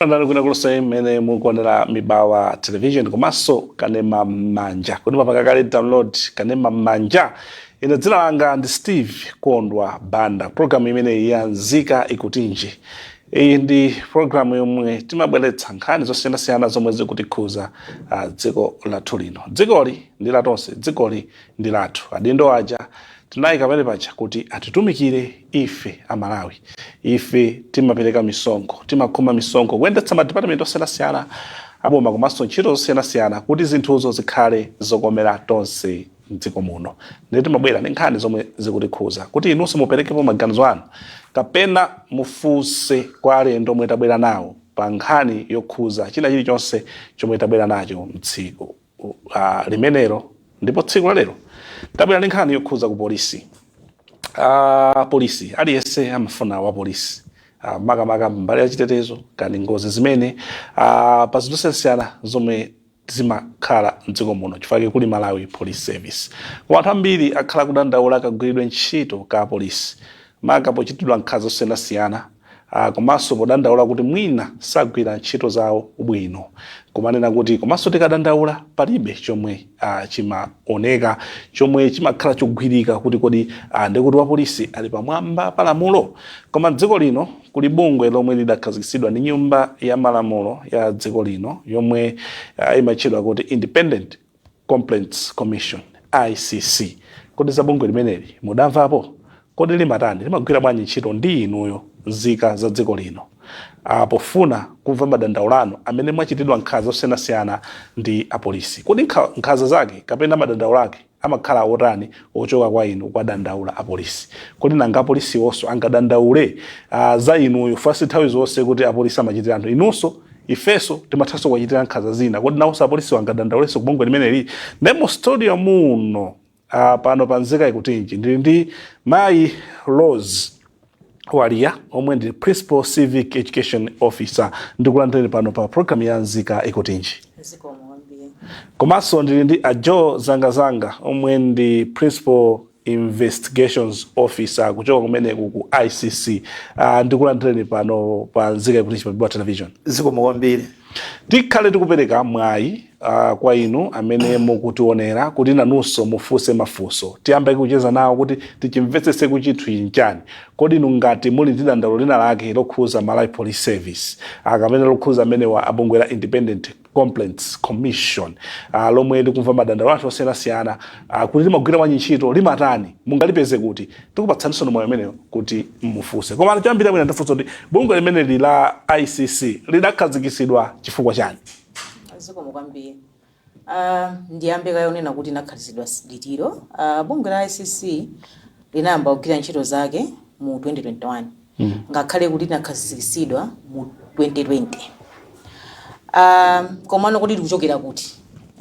Ndani kwina kulonse mmene mukuonera Mibawa Television komanso kanema m'manja, kuti mapanga kale download kanema m'manja. Ine dzina langa ndi Steve Kondwa Banda. Programu imeneyi ya Nzika Ikutinji, iyi ndi programu yomwe timabweretsa nkhani zosiyanasiyana zomwe zikutikhuza dziko lathu lino. Dzikoli ndi latonse, dzikoli ndi lathu. Adindo aja tinayika pamene paja kuti atitumikire ife Amalawi. Ife timapereka misonkho, timakhoma misonkho kuyendetsa madipatimenti osiyanasiyana aboma komanso ntchito zosiyanasiyana kuti zinthuzo zikhale zokomera tonse mdziko muno. Ndiye timabwera ndi nkhani zomwe zikutikhuza kuti inunso muperekepo maganizo anu kapena mufunse kwa alendo omwe tabwera nawo pa nkhani yokhuza china chilichonse chomwe tabwera nacho mtsiku limenelo. Ndipo tsiku la lero tabwera ndi nkhani yokhuza ku polisi. Polisi, aliyense amafuna wa polisi, makamaka mbali ya chitetezo kani ngozi zimene pa zinthu zosiyanasiyana zomwe zimakhala mdziko muno, chifukwa kuli Malawi Police Service. Koma anthu ambiri akhala kudandaula kagwiridwe ntchito ka polisi, maka pochitidwa nkhanza zosiyanasiyana, komanso podandaula kuti mwina sagwira ntchito zawo bwino, kumanena kuti komanso tikadandaula palibe chomwe chimaoneka chomwe chimakhala chogwirika kuti kodi ndikuti wa polisi ali pamwamba pa lamulo. Koma dziko lino kuli bungwe lomwe lidakhazikitsidwa ndi Nyumba ya Malamulo ya dziko lino yomwe imatchedwa kuti Independent Complaints Commission, ICC. Kodi za bungwe limeneli mudamvapo? Kodi limatani? Limagwira bwanji ntchito ndi inuyo nzika za dziko lino, pofuna kumva madandaulo anu amene mwachitidwa nkhanza zosiyanasiyana ndi apolisi? Kodi nkhanza zake kapena madandaulo ake amakhala otani ochoka kwa inu kuwadandaula apolisi? Kodi nanga apolisiwonso angadandaule za inuyo? Fasi nthawi zonse kuti apolisi amachitira anthu, inunso ifenso timathanso kuwachitira nkhanza zina. Kodi nawonso apolisiwo angadandaulenso kubungwe limeneli? Ndi mu studio muno pano pa Nzika Ikutinji ndili ndi Mayi Rose Walia omwe ndi Principal Civic Education Officer. Ndikulandireni pano pa program ya Nzika Ikutinji. Zikomo kwambiri. Komanso ndili ndi a Joe Zangazanga omwe ndi Principal Investigations Officer kuchoka kumeneku ku ICC. Ndikulandireni pano pa Nzika Ikutinji pa Mibawa Television. Zikomo kwambiri. Tikhale tikupereka mwayi kwa inu amene mukutionera kuti nanunso mufunse mafunso, tiyambe kucheza nawo kuti tichimvetsetse kuti chinthu ichi nchani. Kodi inu ngati muli ndi dandaulo lina lake lokhuza Malawi Police Service kapena lokhuza amenewa abungwe la Independent Complaints Commission, lomwe likumva madandaulo anthu osiyanasiyana, kuti limagwira bwanji ntchito, limatani, mungalipeze kuti, tikupatsaninso mwayi umeneyo kuti mufunse. Koma choyambira mwina ndifunsa kuti bungwe limeneli la ICC lidakhazikitsidwa chifukwa chani? Zikomo kwambiri. Ndiyambe kayonena kuti inakhazikitsidwa litiro. Bungwe la ICC linayamba kugwira ntchito zake mu 2021, ngakhale kuti linakhazikitsidwa mu 2020. Komano kuti likuchokera kuti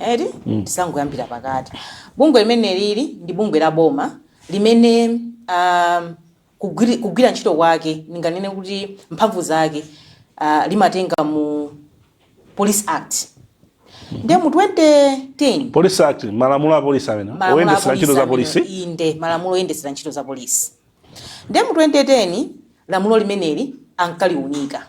eti, tisangoyambira pakati. Bungwe limene lili ndi bungwe la boma limene kugwira ntchito kwake, ndinganene kuti mphamvu zake limatenga mu Police Act. Ndiye mu 2010 Police Act, malamulo a polisi amene malamulo a oyendetsera ntchito za polisi polisi. Inde, malamulo oyendetsera ntchito za polisi. Ndiye mu 2010 lamulo limeneli ankaliunika.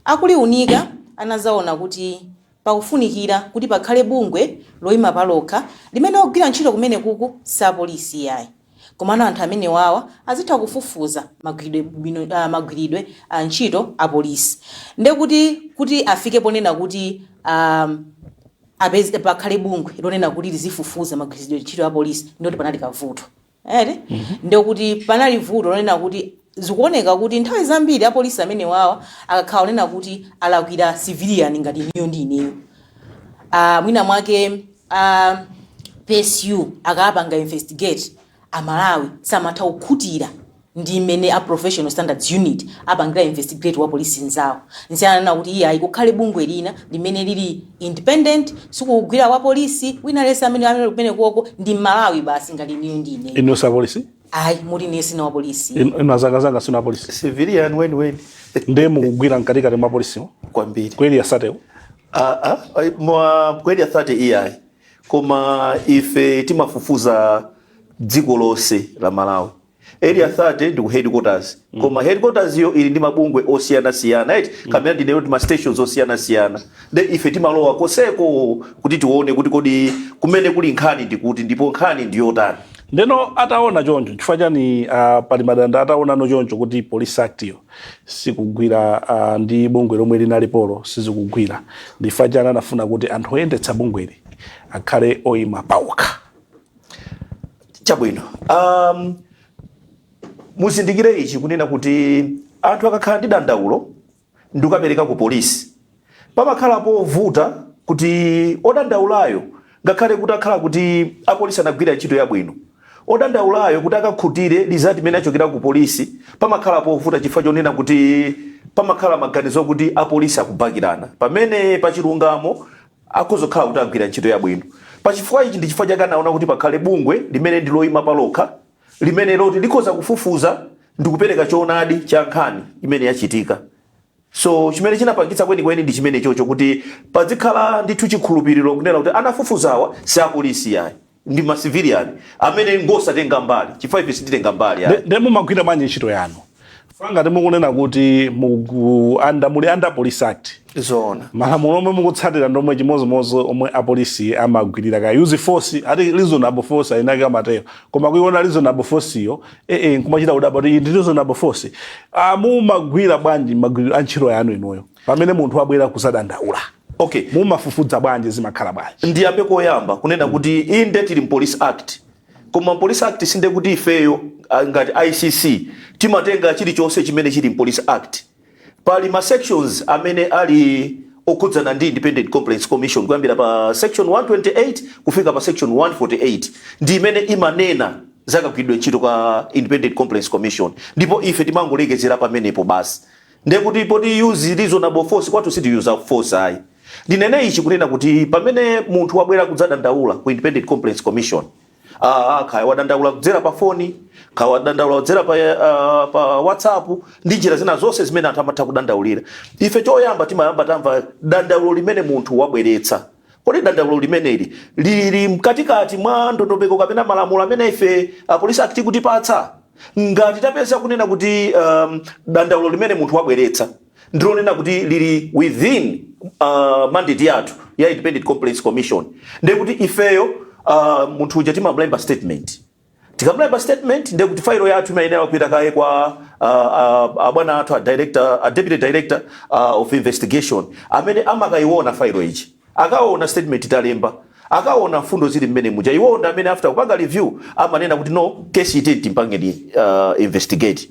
Akuliunika anazaona kuti pakufunikira kuti pakhale bungwe loyima palokha limene ogwira ntchito kumene kuku si apolisi yayi, komano anthu amene wawa azitha kufufuza magwiridwe a ntchito a polisi. Ndiye kuti afike ponena kuti apeze pakhale bungwe lonena kuti lizifufuza magwiridwe ntchito a polisi, ndikuti panali kavuto ere. Ndiye kuti panali vuto lonena kuti zikuoneka kuti nthawi zambiri apolisi amene wawa akakhala onena kuti alakwira civilian ngati inuyo ndi ineyo, mwina mwake PSU akapanga investigate, Amalawi samatha kukhutira ndi mmene a Professional Standards Unit apangira investigate wa polisi nzawo. Nsiyanana kuti iye ayi, kukhale bungwe lina limene lili independent, sikugwira wa polisi wina aliyense amene kumene kuoko ndi Mmalawi basi ngati inuyo ndi ineyo. Inu sa polisi? Ayi, muli ine sina wa polisi. Inu Azangazanga sina polisi? Civilian weniweni. Ndiye mukugwira mkatikati mwa polisiwo? Kwambiri. Ku Area 30? Mwa ku Area 30 iyayi, koma ife timafufuza dziko lonse la Malawi. Area 30 ndi ku headquarters, koma headquarters yo ili ndi mabungwe osiyanasiyana, right? Kamene ndinena kuti ma stations osiyanasiyana. Nde ife timalowa koseko kuti tione kuti kodi kumene kuli nkhani ndikuti, ndipo nkhani ndiyotani. Ndeno ataona choncho, chifukwa chani pali madanda ataonano choncho kuti Police Act yo sikugwira, ndi bungwe lomwe linalipolo sizikugwira, ndifukwa chani anafuna kuti anthu oyendetsa bungweli akhale oyima pawokha? Chabwino, muzindikire ichi, kunena kuti anthu akakhala ndi dandaulo ndikukapereka ku polisi, pamakhala povuta kuti odandaulayo, ngakhale kuti akhala kuti apolisi anagwira ntchito yabwino, odandaulayo kuti akakhutire result imene achokera ku polisi pamakhala povuta, chifukwa chonena kuti pamakhala maganizo kuti apolisi akubakirana, pamene pachilungamo akuzokhala kuti agwira ntchito yabwino. Pachifukwa ichi ndi chifukwa chake anaona kuti pakhale bungwe limene ndi loyima palokha, limene loti likhoza kufufuza ndi kupereka choonadi cha nkhani imene yachitika. So chimene chinapangitsa kwenikweni ndi chimene chocho, kuti pazikhala ndithu chikhulupiriro kunena kuti anafufuzawa si apolisi yayi, ndi ma civilian amene ngosatenga mbali, chifukwa ife sititenga mbali yayi. Nde mumagwira bwanji ntchito yanu? Ngati mukunena kuti muli under Police Act, Zoona. malamulo omwe mukutsatira ndomwe chimozimozi omwe apolisi amagwirira ka use force, ati reasonable force, ainake amatero, koma kuiona reasonable force iyo nkumachita kudabwa kuti iyi ndi reasonable force. Mumagwira bwanji magwiriro a ntchito yanu inuyo pamene munthu abwera kuzadandaula? Okay. Mumafufudza bwanji? Zimakhala bwanji? Ndiyambe koyamba kunena kuti inde, tili Police Act, koma Police Act sinde kuti ifeyo ngati ICC timatenga chilichonse chimene chili Police Act. Pali ma sections amene ali okhudzana ndi Independent Complaints Commission, kuyambira pa section 128 kufika pa section 148, ndi imene imanena zakagwiridwe ntchito ka Independent Complaints Commission, ndipo ife timangolekezera pamenepo basi. Ndekuti poti use reasonable force, kwathu siti-use force ayi. Ndinene ichi kunena kuti pamene munthu wabwera kudzadandaula ku Independent Complaints Commission, kaya wadandaula kudzera pa foni, kaya wadandaula kudzera pa WhatsApp ndi njira zina zonse zimene anthu amatha kudandaulira, ife choyamba timayamba tamva dandaulo limene munthu wabweretsa. Kodi dandaulo limeneli lili mkatikati mwa ndondomeko kapena malamulo amene ife Police Act kutipatsa? Ngati tapeza kunena kuti dandaulo limene munthu wabweretsa ndilonena kuti lili within mandate yathu ya Independent Complaints Commission, ndekuti ifeyo munthu uja timamulemba statement. Tikamulemba statement, ndekuti failo yathu imayenera kupita kaye kwa abwana athu a director, a deputy director of investigation, amene amakayiona failo ichi. Akaona statement talemba, akaona mfundo zili mmene muja, iwo ndi amene after kupanga review amanena kuti no, kesi ite timpangeni investigate.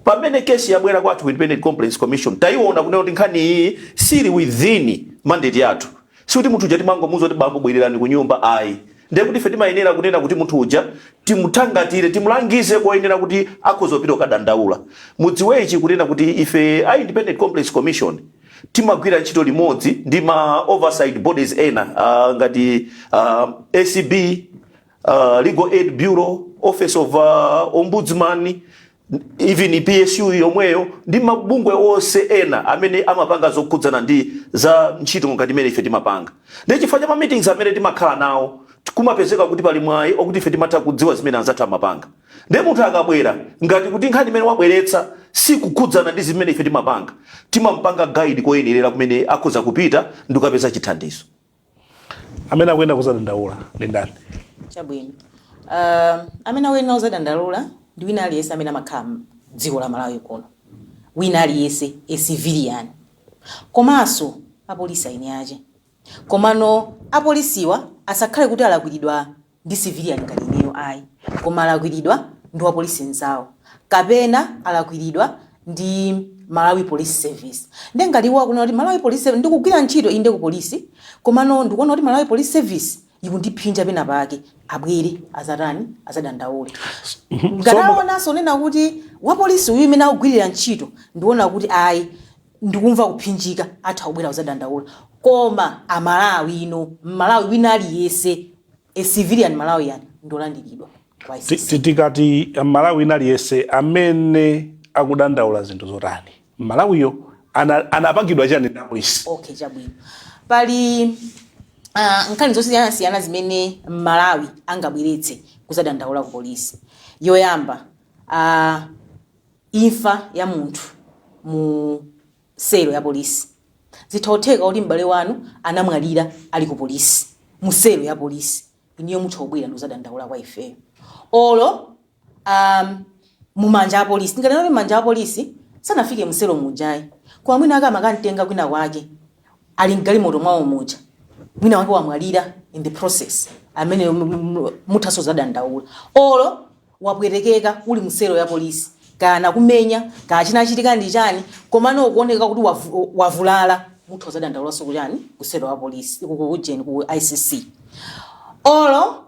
Pamene kesi yabwera kwathu ku Independent Complaints Commission, tayiona kunena kuti nkhani iyi sili within mandate yathu, sikuti munthu uja timangomuza kuti bambo, bwererani ku nyumba, ayi. Ndiye kuti ife timayenera kunena kuti munthu uja timuthangatire, timulangize koyenera kuti akhoza kupita kukadandaula. Mudziwe ichi kunena kuti ife a Independent Complaints Commission timagwira ntchito limodzi ndi ma oversight bodies ena, ngati ACB, Legal Aid Bureau, Office of Ombudsman, even PSU yomweyo ndi mabungwe onse ena amene amapanga zokhudzana ndi za ntchito ngati imene ife timapanga. Ndi chifukwa cha ma meetings amene timakhala nawo, kumapezeka kuti pali mwayi okuti ife timatha kudziwa zimene anzathu amapanga. Ndiye munthu akabwera, ngati kuti nkhani imene wabweretsa sikukhudzana ndi zimene ife timapanga, timampanga guide koyenerera kumene akhoza kupita ndi kukapeza chithandizo. Amene akuyenda kuzadandaula ndi ndani? Chabwino, amene akuyenda kuzadandaula ndi wina aliyense amene amakhala dziko la Malawi kuno, wina aliyense a civilian, komanso apolisi aini ache. Komano apolisiwa asakhale kuti alakwiridwa ndi civilian ngati ineyo ayi, koma alakwiridwa ndi wapolisi mzawo kapena alakwiridwa ndi Malawi Police Service. Ndiye ngati iwo akunena kuti Malawi Police Service, ndikugwira ntchito inde ku polisi, komano ndikuona kuti Malawi Police Service ikundiphinja pena pake, abwere azatani? Azadandaule. Ngati aonanso nena kuti wapolisi uyu imene akugwirira ntchito ndikuona kuti ayi, ndikumva kuphinjika, atha kubwera kuzadandaula. Koma Amalawi ino, Mmalawi wina aliyense, a civilian Malawian, ndolandiridwa kwa ICC. Tikati Malawi wina aliyense amene akudandaula zinthu zotani? Malawiyo anapangidwa chani ndi apolisi? Okay, chabwino, pali nkhani zosiyanasiyana zimene Malawi angabweretse kuzadandaula ku polisi. Yoyamba, Imfa ya munthu mu selo ya polisi, zitha kutheka kuti m'bale wanu anamwalira ali ku polisi, mu selo ya polisi, iniyo mutha kubwera ndikuzadandaula kwa ifeyo. Olo mumanja a polisi, ndinganena kuti manja a polisi sanafike mselo mujayi, koma mwina ake amakamtenga kwina kwake, ali mgalimoto mwawo muja, mwina wake wamwalira in the process, amene muthaso zadandaula. Olo wapwetekeka uli mselo ya polisi, kana kumenya, kana chinachitika ndi chani, komano ukuoneka kuti wavulala, mutha zadandaulaso kuchani, kuselo ya polisi, kujeni ku ICC. Olo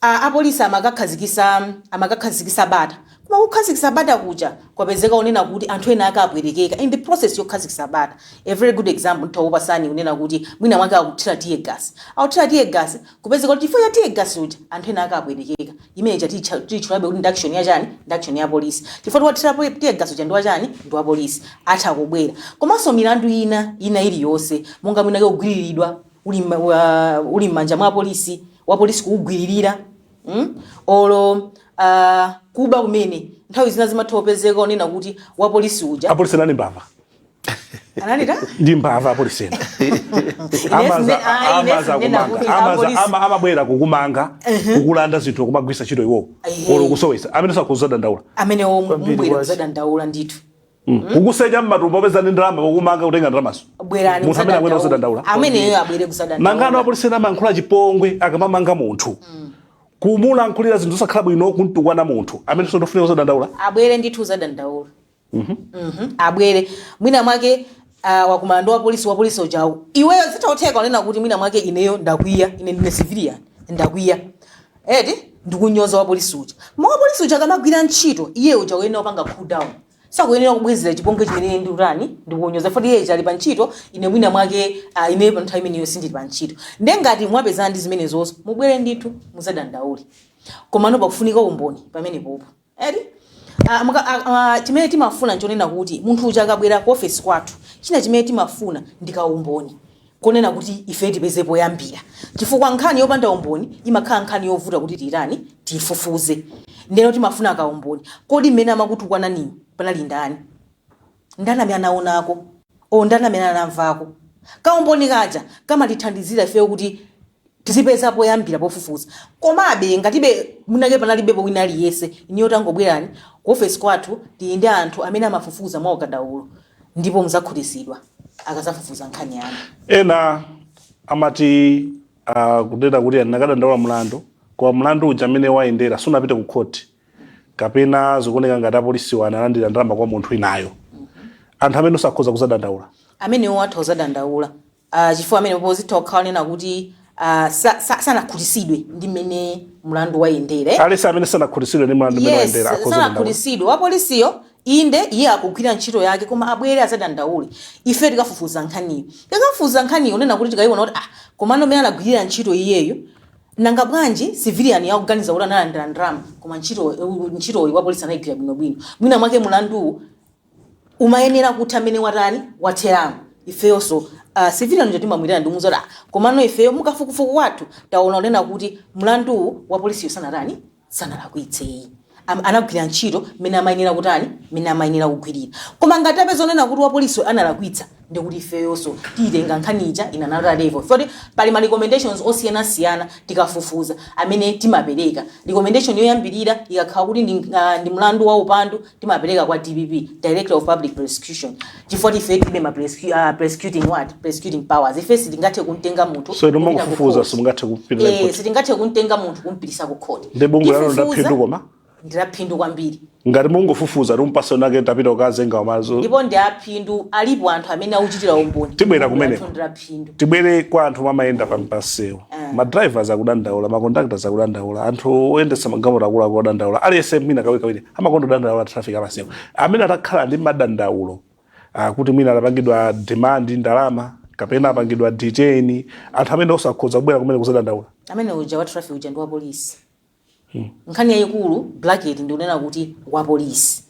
apolisi amakakhazikisa bata, koma kukhazikisa bata kuja kwapezeka unena kuti anthu ena ake apwetekeka in the process yokhazikisa bata. A very good example nditawupasani, kunena kuti mwina mwake akuthira tear gas, akuthira tear gas, kupezeka kuti chifukwa cha tear gas uja anthu ena ake apwetekeka. Imene titchulabe kuti ndi action ya chani? Ndi action ya polisi, chifukwa tiwathira tear gas uja ndi wachani? Ndi wa polisi, atha kubwera. Komanso milandu ina iliyonse, monga mwina kugwiriridwa uli m'manja mwa polisi, wa polisi kukugwiririra, Olo kuba kumene, nthawi zina zimatha kupezeka onena kuti wa polisi uja Apolisi ena ndi mbava. Ananita. Ndi mbava apolisi ena. Ine Amaza sinena kumanga kuti amabwera kukumanga, kukulanda zinthu, kumagwisa ntchito iwowo. Olo kusowesa, amene sakuzadandaula. Amene Kwambiri. mubwera Kwazi. kuzadandaula ndithu. Kukusecha mmatumba, popeza ndi ndalama, kukumanga, kutenga ndalamazo. Bwerani. Munthu amene abwera kuzadandaula. Ameneyo abwere kuzadandaula. Nangano apolisi ena amayankhula chipongwe akamamanga munthu, kumulankhulira zinthu zosakhala bwino, kuntukwana munthu, amene sondofunika kuzadandaula. Abwere ndithu kuzadandaula. Abwere. Mwina mwake wakumana ndi wapolisi, wapolisi ujawu, iweyo zitaotheka unena kuti mwina mwake ineyo ndakwiya, ine ndine civilian, ndakwiya eti, ndikunyoza wapolisi uja. Ma wapolisi uja akamagwira ntchito, iye uja kuyenera kupanga cool down, sakuyenera kubwezera chipongwe chimene ndikutani, ndikunyoza foti iye ali pa ntchito. Ine mwina mwake ine pa nthawi imeneyo sindili pa ntchito. Nde ngati mwapezana ndi zimenezozo, mubwere ndithu muzadandaule, komano pakufunika umboni pamenepopo eti. Chimene timafuna nchonena kuti munthu uja akabwera ku ofesi kwathu, china chimene timafuna ndi kaumboni konena kuti ife tipeze poyambira, chifukwa nkhani yopanda umboni imakhala nkhani yovuta kuti tiyitani, tiyifufuze. Ndeno timafuna kaumboni. Kodi mmene amakutukwananiyo panali ndani? Ndani amene anaonako o ndani amene anamvako? Kaumboni kaja kamatithandizira ifeyo kuti tizipeza poyambira pofufuza. Komabe ngatibe munake panalibepo wina aliyense, iniyo tangobwerani ku ofesi kwathu, tili ndi anthu amene amafufuza mwa ukadaulo, ndipo muzakhutitsidwa akazafufuza nkhani yanu. Ena amati kunena kuti anakadandaula mlandu, koma mlandu uja amene wayendera sunapite ku khoti, kapena zikuoneka ngati apolisiwo analandira ndalama kwa munthu inayo, anthu amene osakhoza kuzadandaula? Amenewo atha kuzadandaula, chifukwa amene pozitha kukhala nena kuti sanakhutitsidwe ndi mmene mlandu wayendera, eh? Alese amene sanakhutitsidwe ndi mlandu mmene wayendera akhoza kudandaula? Sanakhutitsidwe wapolisiyo, inde, iye akugwira ntchito yake, koma abwere azadandaule. Ife tikafufuza nkhaniyo, tikafufuza nkhaniyo unena kuti tikayiona kuti komano mmene anagwirira ntchito iyeyo, nanga bwanji civilian yakuganiza kuti analandira ndalama, koma ntchitoyi wapolisi anayigwira bwinobwino, mwina mwake mlanduwu umayenera kutha mmene watani, watheramo. Ifeyonso civilian uja timamwitana ndimuza kuti komano ifeyo mukafukufuku wathu taona unena kuti mlanduwu wa polisiyo sanatani, sanalakwitse. Anagwira ntchito mmene amayenera kutani, mmene amayenera kugwirira. Koma ngati apeza onena kuti wa polisi analakwitsa, ndikuti ifeyonso tiyitenga nkhani ija in another level. Foti pali ma recommendations osiyanasiyana tikafufuza amene timapereka. Recommendation yoyambirira, ikakhala kuti ndi mlandu wa upandu, timapereka kwa DPP, Director of Public Prosecution, chifukwa ife tilibe ma prosecuting what, prosecuting powers. Ife sitingathe kumtenga munthu So inu kupita ku mungofufuza, court. simungathe kupita court. Sitingathe kumtenga munthu kumpitisa ku court. Ndi bungwe lanu Tifufuza, ndaphindu koma ndilaphindu kwambiri. Ngati mungofufuza, timumpase nake tapita ukazenga wamazo. Ndipo ndi aphindu, alipo anthu amene akuchitira umboni. Tibwera kumeneko. Anthu ndilaphindu. Tibwere kwa anthu amayenda pa msewu. Ma drivers akudandaula, ma conductors akudandaula, anthu oyendetsa magalimoto akuluakulu akudandaula, aliyense mwina kawirikawiri amakonda kudandaula traffic amasewu. Amene atakhala ndi madandaulo kuti mwina atapangidwa demand ndalama kapena apangidwa detain, anthu amene osakhoza kubwera kumene kuzadandaula? Amene uja wa traffic uja ndi wa polisi. Nkhani yayikulu bracket ndikunena kuti wa polisi,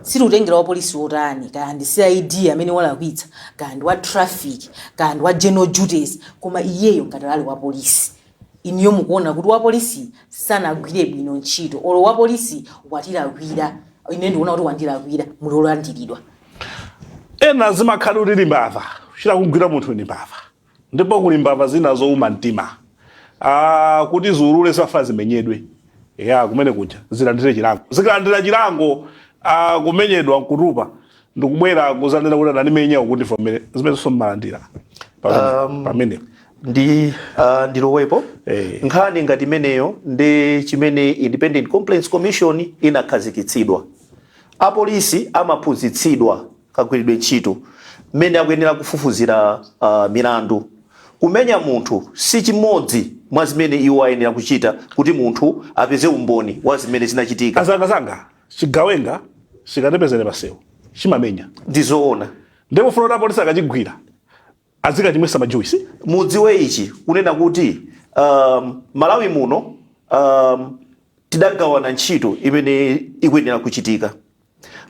sitiutengera wa polisi wotani, kaya ndi CID amene walakwitsa, kaya ndi wa traffic, kaya ndi wa general duties, koma iyeyo ngati ali wa polisi. Inuyo mukuona kuti wapolisi sanagwire bwino ntchito, olo wapolisi watilakwira, ine ndikuona kuti wandilakwira, muli olandiridwa. Ena zimakhala kuti ndi mbava, kuchita kugwira munthu ndi mbava, ndipo kuli mbava zina zowuma mtima. Kuti ziulule zimafuna zimenyedwe ya kumene kuja, zilandire chilango. Zikalandira chilango, kumenyedwa nkutupa, ndikubwera kuzanena kuti anandimenya, kuti ndivomere zimene mmalandira pamene pamene Ndi ndilowepo. Eh. Nkhani ngati imeneyo ndi chimene Independent Complaints Commission inakhazikitsidwa. Apolisi amaphunzitsidwa kagwiridwe ntchito, mmene akuyenera kufufuzira milandu. Kumenya munthu si chimodzi mwa zimene iwo ayenera kuchita kuti munthu apeze umboni wa zimene zinachitika. Azangazanga, chigawenga chikatipezere pasewu chimamenya. Ndizoona. Ndipo funa kuti apolisi akachigwira azikachimwesa majuisi? Mudziwe ichi, kunena kuti Malawi muno tidagawana ntchito imene ikuyenera kuchitika.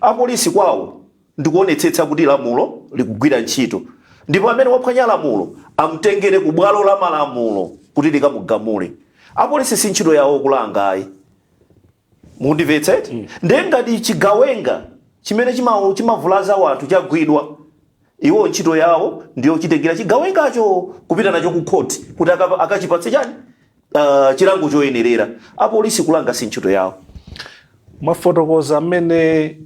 Apolisi kwawo ndikuonetsetsa kuti lamulo likugwira ntchito, ndipo amene waphwanya lamulo amtengere ku bwalo la malamulo kuti likamugamule. Apolisi si ntchito yawo kulanga ayi, mukundimvetsa eti? Ndiye ngati chigawenga chimene chimavulaza wanthu chagwidwa, iwo ntchito yawo ndiyo chitengera chigawengacho kupita nacho ku khoti kuti akachipatse chani, chilango choyenerera. Apolisi kulanga si ntchito yawo. Mwafotokoza mmene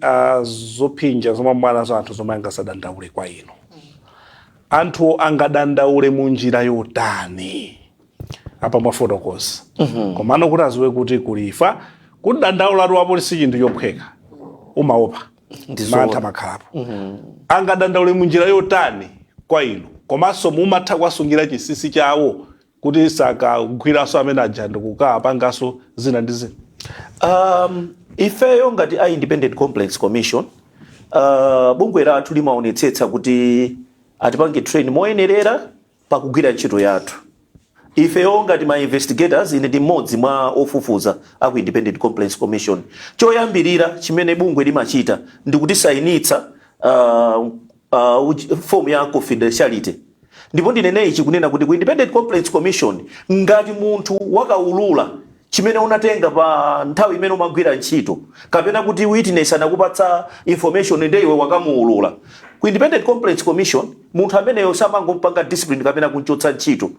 zophinja zomwe mwanazo anthu zomwe angasadandaule kwa inu. Anthu angadandaule mu njira yotani? Apa mwafotokoza, komano kuti aziwe kuti kulifa kudandaulatu apolisi chinthu chophweka, umaopa. Ndizoona. Mantha makhalapo. Angadandaule mu njira yotani kwa inu? Komanso mumatha kuwasungira chinsinsi chawo kuti sakagwiranso amene aja ndikukapanganso zina ndi zina? Ifeyo ngati a Independent Complaints Commission, bungwe lathu limaonetsetsa kuti atipange train moyenerera pakugwira ntchito yathu. Ifeyo ngati ma investigators, ine ndi mmodzi mwa ofufuza aku Independent Complaints Commission, choyambirira chimene bungwe limachita ndi kutisayinitsa form ya confidentiality. Ndipo ndinene ichi, kunena kuti ku Independent Complaints Commission, ngati munthu wakaulula chimene unatenga pa nthawi imene umagwira ntchito, kapena kuti witness anakupatsa information nde iwe wakamuulula ku Independent Complaints Commission, munthu ameneyo samangompanga discipline kapena kumchotsa ntchito.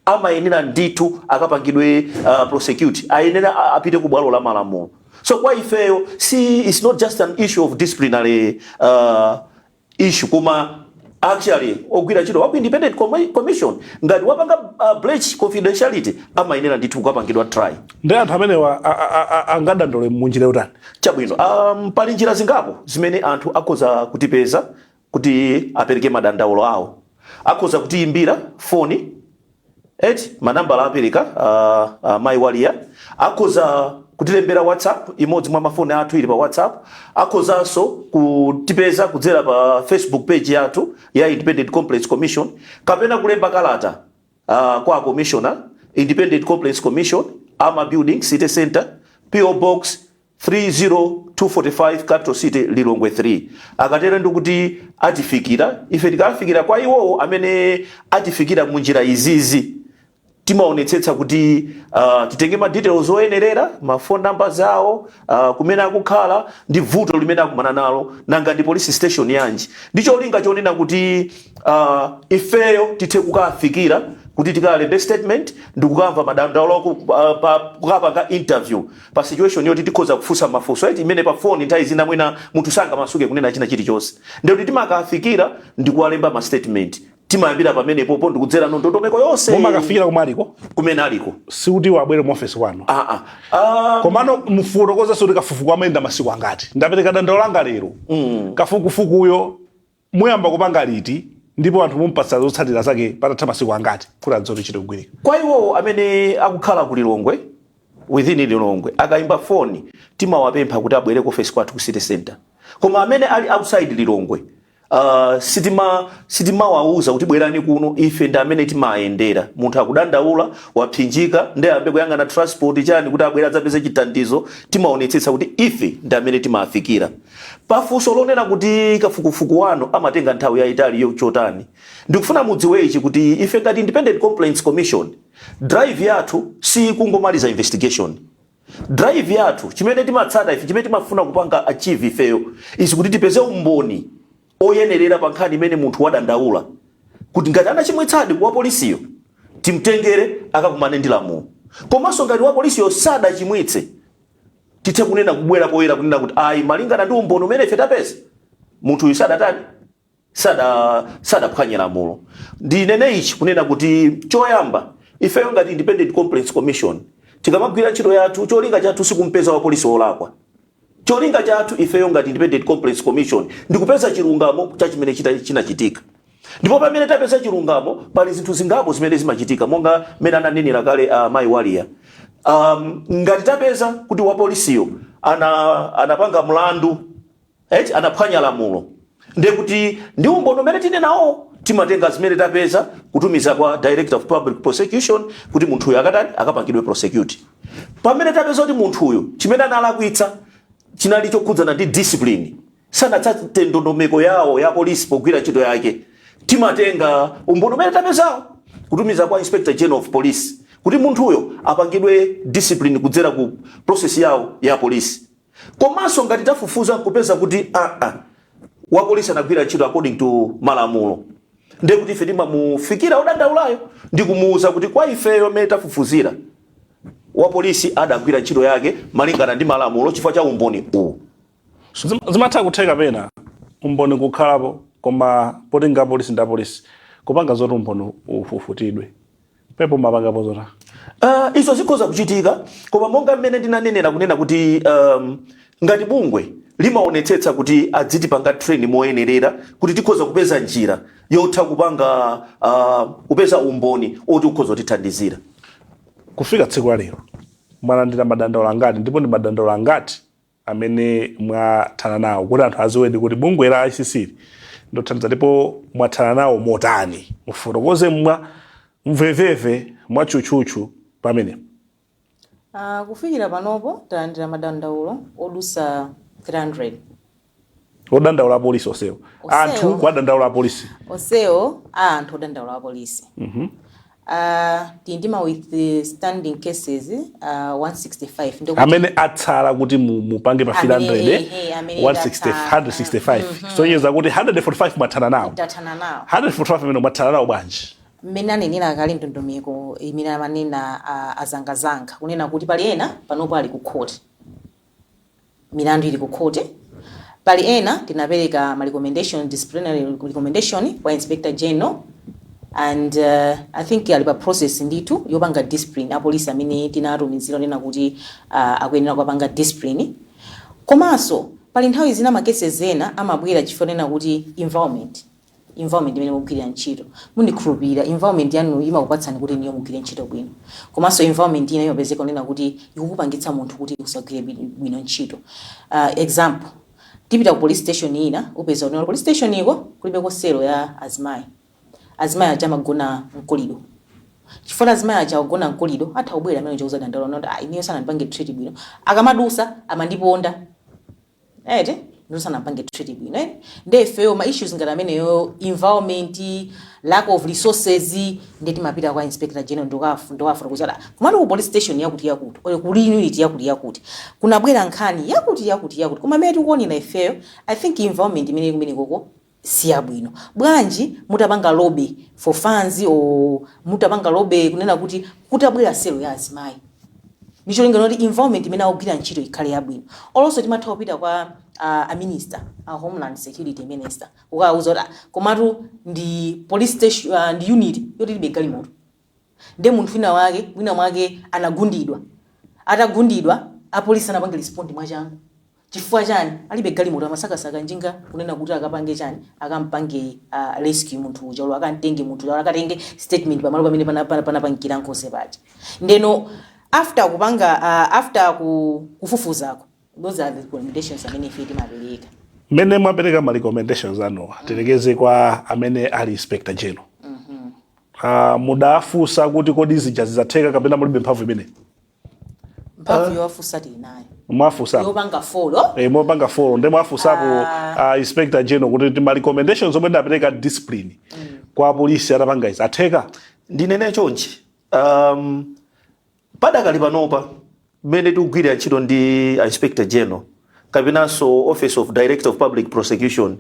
Amayenera ndithu akapangidwe prosecute, ayenera apite ku bwalo la malamulo. So kwa ifeyo si, it's not just an issue of disciplinary issue, koma actually ogwira ntchito waku Independent Commission ngati wapanga breach confidentiality, amayenera ndithu kukapangidwa try. Ndi anthu amenewa angadandaule mu njira yotani? Chabwino, pali njira zingapo zimene anthu akhoza kutipeza kuti apereke madandaulo awo. Akhoza kutiyimbira foni eti, manambala apereka mayi Walia. Akhoza kutilembera WhatsApp, imodzi mwa mafoni athu ili pa WhatsApp. Akhozanso kutipeza kudzera pa Facebook page yathu ya Independent Complaints Commission, kapena kulemba kalata kwa Commissioner, Independent Complaints Commission, Ama Building, City Center, PO Box 30245, Capital City, Lilongwe 3. Akatero ndikuti atifikira ife. Tikafikira kwa iwowo amene atifikira munjira izizi, timaonetsetsa kuti titenge ma details oyenerera, ma phone numbers awo, kumene akukhala ndi vuto limene akumana nalo, nanga ndi police station yanji, ndi cholinga chonena kuti ifeyo tithe kukafikira kuti tikalembe statement ndi kukamva madandaulo, kukapanga interview pa situation yoti tikhoza kufunsa mafunso eti, imene pa phone nthawi zina mwina munthu sangamasuke kunena china chilichonse. Ndikuti timakafikira ndi kuwalemba ma statement. Timayambira pamenepopo ndikudzera ndondomeko yonse. Mumakafikira kumwe aliko? Kumene aliko. Sikuti wabwere mu office kwanu? Ah, ah. Komano mufotokozenso kuti kafukufuku amayenda masiku angati? Ndapereka dandaulo langa lero, kafukufukuyo muyamba kupanga liti, ndipo anthu mumpatsa zotsatira zake patatha masiku angati kuti adziwe ntchito kugwirika? Kwa iwowo amene akukhala ku Lilongwe, within Lilongwe, akayimba foni timawapempha kuti abwere ku office kwathu ku City Center. Koma amene ali outside Lilongwe Sitimawauza kuti bwerani kuno. Ife ndi amene timayendera. Munthu akudandaula, wapsinjika, ndi ayambe kuyang'ana transport chani kuti abwere adzapeze chithandizo. Timaonetsetsa kuti ife ndi amene timafikira. Pafunso lonena kuti kafukufuku wanu amatenga nthawi yayitali chotani, ndikufuna mudziwe ichi, kuti ife ngati Independent Complaints Commission, drive yathu si kungomaliza investigation. Drive yathu, chimene timatsata ife, chimene timafuna kupanga achieve ifeyo, is kuti tipeze umboni oyenerera pa nkhani imene munthu wadandaula, kuti ngati anachimwitsadi wa polisiyo, timtengere akakumane ndi lamulo, komanso ngati wa polisiyo sadachimwitse, tithe kunena, kubwera poyera kunena kuti ayi, malingana ndi umboni umene ife tapeza, munthu uyu sadatani, sadaphwanye lamulo. Ndinene ichi kunena kuti choyamba, ifeyo ngati Independent Complaints Commission, tikamagwira ntchito yathu, cholinga chathu sikumpeza wa polisi wolakwa. Cholinga chathu ifeyo ngati Independent Complaints Commission ndikupeza chilungamo cha chimene chinachitika. Ndipo pamene tapeza chilungamo, pali zinthu zingapo zimene zimachitika, monga mmene ananenera kale mayi Walia. Ngati tapeza kuti wapolisiyo anapanga mlandu, eti, anaphwanya lamulo, ndiye kuti ndi umboni umene tine nawo, timatenga zimene tapeza kutumiza kwa Director of Public Prosecution kuti munthuyu akatani, akapangidwe prosecute. Pamene tapeza kuti munthuyu chimene analakwitsa chinali chokhudzana ndi discipline, sanatsate ndondomeko yawo ya polisi pogwira ntchito yake, timatenga umboni umene tapezawo kutumiza kwa Inspector General of Police kuti munthuyo apangidwe discipline kudzera ku process yawo ya polisi. Komanso ngati tafufuza nkupeza kuti aa, wa polisi anagwira ntchito according to malamulo, ndiye kuti ife timamufikira odandaulayo ndi kumuwuza kuti kwa ifeyo mmene tafufuzira, wa polisi adagwira ntchito yake malingana ndi malamulo chifukwa cha umboni uwu. Zimatha kutheka pena umboni kukhalapo, koma potenga apolisi ndi apolisi kupanga zoti umboni ufufutidwe, pepo mapangapo zota? Izo zikhoza kuchitika, koma monga mmene ndinanenera kunena kuti ngati bungwe limaonetsetsa kuti adzitipanga train moyenerera, kuti tikhoza kupeza njira yotha kupanga kupeza umboni oti ukhoza kutithandizira. Kufika tsiku la lero, mwalandira madandaulo angati, ndipo ndi madandaulo angati amene mwathana nawo, kuti anthu aziwedi kuti bungwe la ICC ndothandiza, ndipo mwathana nawo motani? Mufotokoze mwa mveveve, mwatchutchutchu pamene. Kufikira panopo talandira madandaulo odusa 300. Odandaula apolisi onsewo? Onsewo. Anthu kuwadandaula apolisi? Onsewo a anthu odandaula apolisi. Tili ndi ma withstanding cases 165, ndikuti Amene atsala kuti mupange pa 300? Ehe, amene 160, tatha. 165, sonyeza kuti 145 mwathana nawo. Tathana nawo. 145 amene mwathana nawo bwanji? Mmene anenera kale, ndondomeko imene amanena azangazanga kunena kuti pali ena panopo ali ku court, milandu ili ku court. Pali ena tinapereka ma recommendation, disciplinary recommendation kwa Inspector General, and I think ali pa process ndithu yopanga discipline apolisi amene tinatumizira kunena kuti akuyenera kupanga discipline. Komanso pali nthawi zina ma cases ena amabwera chifukwa nena kuti environment imene mugwirira ntchito, mundikhulupirira, environment yanu imakupatsani kuti niyo mugwire ntchito bwino, komanso environment ina imapezeka kunena kuti ikukupangitsa munthu kuti usagwire bwino ntchito. Example, tipita ku police station ina, upeza kunena police station iko kulibeko selo ya azimayi. Azimayi aja amagona mkolido. Chifukwa azimayi aja akugona mkolido, atha kubwera amene chauza dandaula noti, "Ah, ineyo sanandipange treat bwino, akamadusa amandiponda, ete ndiwo sanampange treat bwino, eh?" Nde ifeyo ma issues ngati ameneyo, environment, lack of resources, ndiye timapita kwa Inspector General ndikafuna kuzala kumati ku police station yakuti yakuti, oyo kuli unit yakuti yakuti, kunabwera nkhani yakuti yakuti yakuti, koma amene tikuonera ifeyo, I think environment imene kumene koko siyabwino. Bwanji mutapanga lobby for funds, or mutapanga lobby kunena kuti kutabwera selo ya azimayi, ndicholinga kuti environment imene akugwira ntchito ikhale yabwino? Olonso timatha kupita kwa a minister, a Homeland Security minister, kukawuza kuti, "Ah, komatu ndi police station, ndi unit yoti ilibe galimoto, nde munthu wina wake mwina mwake anagundidwa, atagundidwa apolisi anapange respond mwachangu, chifukwa chani? Alibe galimoto, amasakasaka njinga kunena kuti akapange chani, akampange rescue munthu uja, olo akamtenge munthu uja, olo akatenge statement pamalo pamene panapangira ngozi paja." Ndeno after kupanga after kufufuzako, those are the recommendations amene ife timapereka. Mmene mwapereka ma recommendations anuwa, tilekeze kwa amene ali Inspector General, mudafunsa kuti kodi zija zidzatheka kapena mulibe mphamvu imene? Mphamvu yowafunsa tili nayo. Mwafunsapo? Yopanga follow. Eh, mopanga follow ndi mwafunsapo Inspector General kuti ma recommendations omwe ndapereka discipline kwa polisi atapanga izi atheka? Ndinene chonchi, padakali panopa mmene tikugwirira ntchito ndi Inspector General kapenanso Office of Director of Public Prosecution,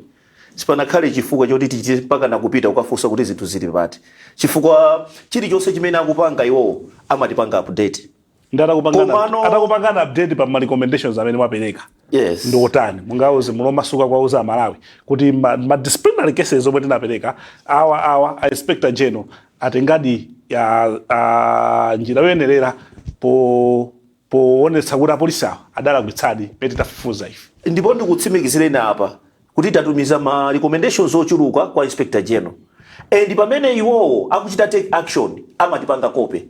sipanakhale chifukwa choti tichite mpaka nakupita kukafunsa kuti zinthu zili pati, chifukwa chilichonse chimene akupanga iwowo amatipanga update. Ndi atakupangana Komano atakupangana update pa ma recommendations amene mwapereka, Yes. ndi otani? Mungauze mulomasuka kwauza Amalawi kuti ma disciplinary cases omwe tinapereka awa, awa a Inspector General atengadi ya njira yoyenerera poonetsa kuti apolisi awa adalakwitsadi pete tafufuza ife? Ndipo ndikutsimikizireni apa kuti tatumiza ma recommendations ochuluka kwa Inspector General, and pamene iwowo akuchita take action amatipanga copy.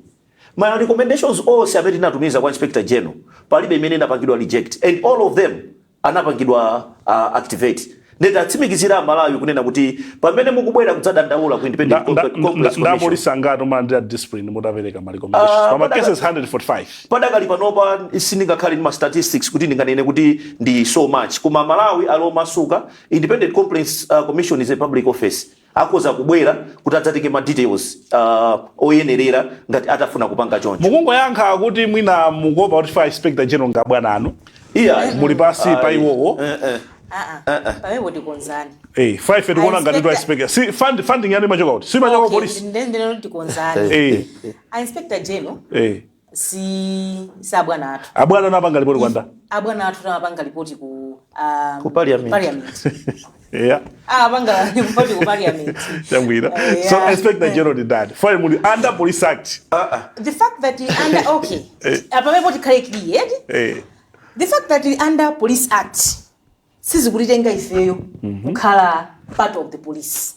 Ma recommendations onse amene tinatumiza kwa Inspector General, palibe imene inapangidwa reject, and all of them anapangidwa activate. Nditatsimikizira Amalawi kunena kuti pamene mukubwera kudzadandaula ku Independent Complaints Commission, Ndapolisi angati omalandira discipline mutapereka ma recommendations pa ma cases 145? Padakali panopa sindingakhale ndi ma statistics kuti ndinganene kuti ndi so much, koma Malawi ali omasuka. Independent Complaints Commission is a public office, akhoza kubwera kuti adzatenge ma details oyenerera ngati atafuna kupanga choncho. Mukungoyankha kuti mwina mukuopa kuti fa Inspector General nga bwana anu Iya. muli pasi pa iwowo. Eh, eh. Aa, pamenepo tikonzani. Eh, five tikuona ngati tu Inspector inspector si funding yanu imachoka kuti? Si imachoka ku polisi? Ndineno tikonzani. A Inspector General si abwana athu. Abwana anapanga ripoti kwanda? Abwana athu tamapanga ripoti ku Ku Parliament. Parliament. Yeah. Apanga ripoti ku Parliament. Chabwino. So Inspector General ndi ndani? Fine, muli under Police Act. The fact that you under, okay, pamenepo tikhale clear. The fact that you under Police Act sizikutitenga ifeyo kukhala part of the police.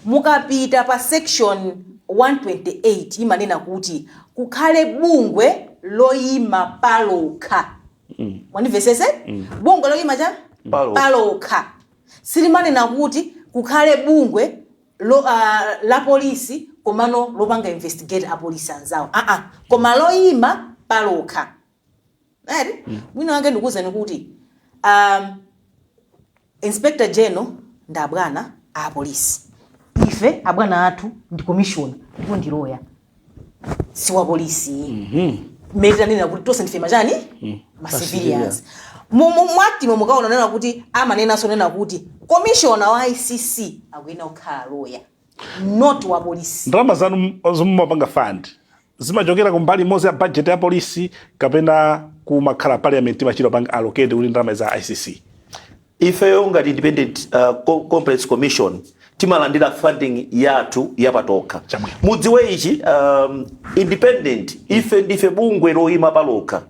Mukapita pa section 128 imanena kuti kukhale bungwe loyima palokha. Mwandimvesese? Bungwe loyima cha Palokha. Palokha. Silimanena kuti kukhale bungwe la polisi komano lopanga investigate apolisi anzawo, aa, koma loyima palokha. Eri mwina wange ndikuwuzani kuti Inspector General ndi abwana a polisi. Ife abwana athu ndi commissioner, ndipo ndi lawyer, si wa polisi. Mmene tanena kuti tonse ndife machani? Ma civilians. Mu Act-mo mukaona nena kuti amanenanso nena kuti commissioner wa ICC akuyenera kukhala lawyer, not wa polisi. Ndalama zanu zomwe mumapanga fund zimachokera kumbali imodzi ya budget ya polisi kapena kumakhala Parliament imachita panga allocate kuti ndalama za ICC? Ifeyo ngati Independent Complaints Commission timalandira funding yathu yapatokha. Chabwino. Mudziwe ichi, independent, ife ndife bungwe loyima palokha.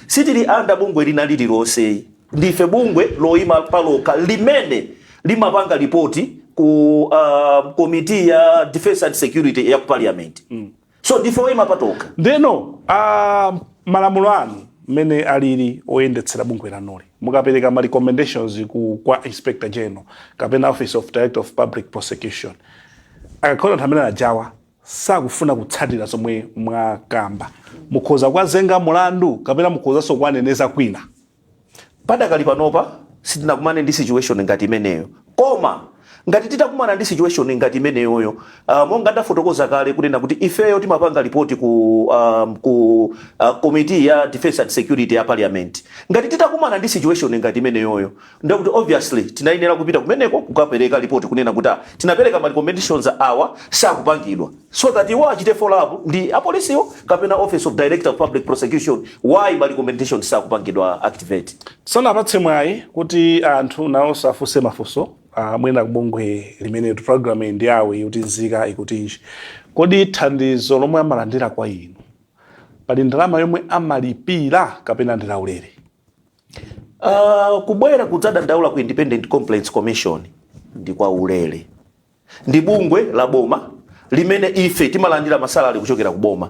Sitili under bungwe lina lililonse. Ndife bungwe loyima palokha limene limapanga ripoti ku committee ya Defense and Security ya ku Parliament. So ndife oyima patokha. Ndeno malamulo anu mmene alili oyendetsera bungwe lanuli, mukapereka ma recommendations kwa Inspector General kapena Office of Director of Public Prosecution, akakhala anthu amene anajawa sakufuna kutsatira zomwe mwakamba, mukhoza kuwazenga mulandu kapena mukhozanso kuwaneneza kwina? Padakali panopa sitinakumane ndi situation ngati imeneyo, koma ngati titakumana ndi situation ngati imeneyoyo, monga ndafotokoza kale kunena kuti ifeyo timapanga ripoti ku committee ya Defense and Security ya Parliament, ngati titakumana ndi situation ngati imeneyoyo, ndakuti obviously tinayenera kupita kumeneko kukapereka ripoti kunena kuti tinapereka ma recommendations awa sakupangidwa, so that iwo achite follow up ndi apolisiwo kapena Office of Director of Public Prosecution why ma recommendations sakupangidwa activate. Sanapatse mwayi kuti anthu nawonso afunse mafunso mwina kubungwe limene program iyi ndi yawo ikuti Nzika Ikutinji. Kodi thandizo lomwe amalandira kwa inu, pali ndalama yomwe amalipira kapena ndi laulere? Kubwera kudzadandaula ku Independent Complaints Commission ndi kwa ulere. Ndi bungwe la boma limene ife timalandira ma salary kuchokera ku boma.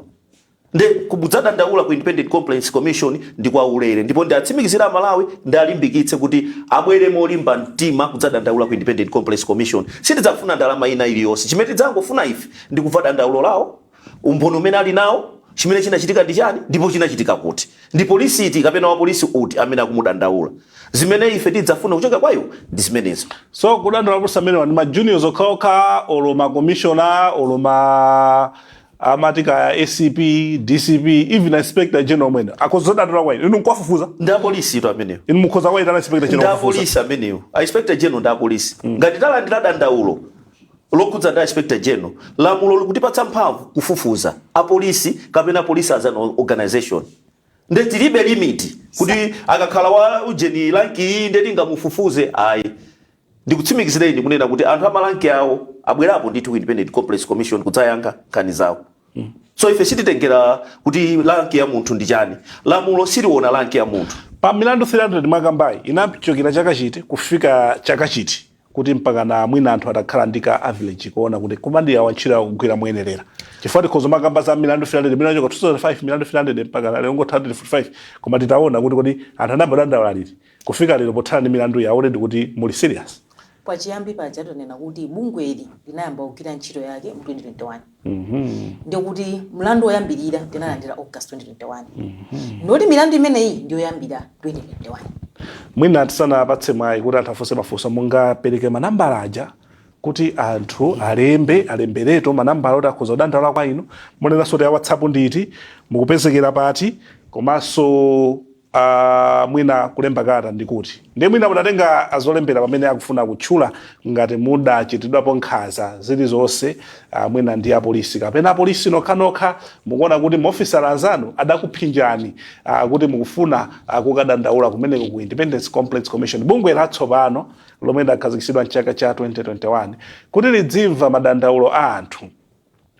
Nde kudzadandaula ku Independent Complaints Commission ndi kwa ulere, ndipo ndiatsimikizira Amalawi, ndialimbikitse kuti abwere molimba mtima kudzadandaula ku Independent Complaints Commission. Sitidzafuna ndalama ina iliyonse. Chimene tidzangofuna ife ndi kumva dandaulo lawo, umboni umene ali nawo, chimene chinachitika ndi chani, ndipo chinachitika kuti, ndi polisi iti kapena wa polisi uti amene akumudandaula. Zimene ife tidzafuna kuchoka kwa iwo ndi zimenezo. So kudandaula polisi amenewa ndi ma juniors okhaokha, olo ma commissioner, olo ma amati kaya ACP, DCP, even Inspector General mwene akhoza kudandaula kwa inu, inu nkuwafufuza? Ndi apolisi ito amenewo. Inu mukhoza kuwayitana Inspector Ndi General kufufuza? apolisi amenewo. A Inspector General ndi apolisi. Ngati talandira dandaulo lokhudza ndi Inspector General, lamulo likutipatsa mphamvu kufufuza apolisi kapena police as an organization. Nde tilibe limit kuti akakhala wa ujeni rank iyi nde tingamufufuze, ayi. Ndikutsimikizireni kunena kuti anthu ama rank awo abwerapo ndithu ku Independent Complaints Commission kudzayankha nkhani zawo. So ife sititengera kuti rank ya munthu ndi chani. Lamulo siliona rank ya munthu. Pa milandu 300 mwakambayi, inachokera chaka chiti kufika chaka chiti, kuti mpaka na mwina anthu atakhala ndi ka average kuona kuti koma ndi awa ntchito akugwira moyenerera? Chifukwa tikhoza makamba za milandu 300 imene inachoka 2005, milandu 300 mpaka lero ngo 345, koma titaona kuti kodi anthu anayamba kudandaula liti kufika lero, pothana ndi milandu yawo already kuti muli serious. Pachiyambi paja tanena kuti bungweli linayamba kugwira ntchito yake mu 2021, ndikuti mlandu woyambirira tinalandira August 2021, ndoti milandu imeneyi ndiyoyambira 2021. Mwina tisanapatse mwayi kuti anthu afunse mafunso, mungapereke manambala aja kuti anthu alembe, alembereto manambala oti akhoza kudandaula kwa inu? Munenanso kuti ya WhatsApp nditi, mukupezekera pati, komanso mwina kulemba kalata ndikuti. Ndiye mwina mudatenga azolembera pamene akufuna kutchula ngati mudachitidwapo nkhanza zilizonse, mwina ndi apolisi kapena apolisi nokhanokha mukuona kuti maofisala anzanu adakuphinjani, kuti mukufuna kukadandaula kumeneko ku Independence Complaints Commission, bungwe latsopano lomwe lidakhazikitsidwa mchaka cha 2021 kuti lidzimva madandaulo a anthu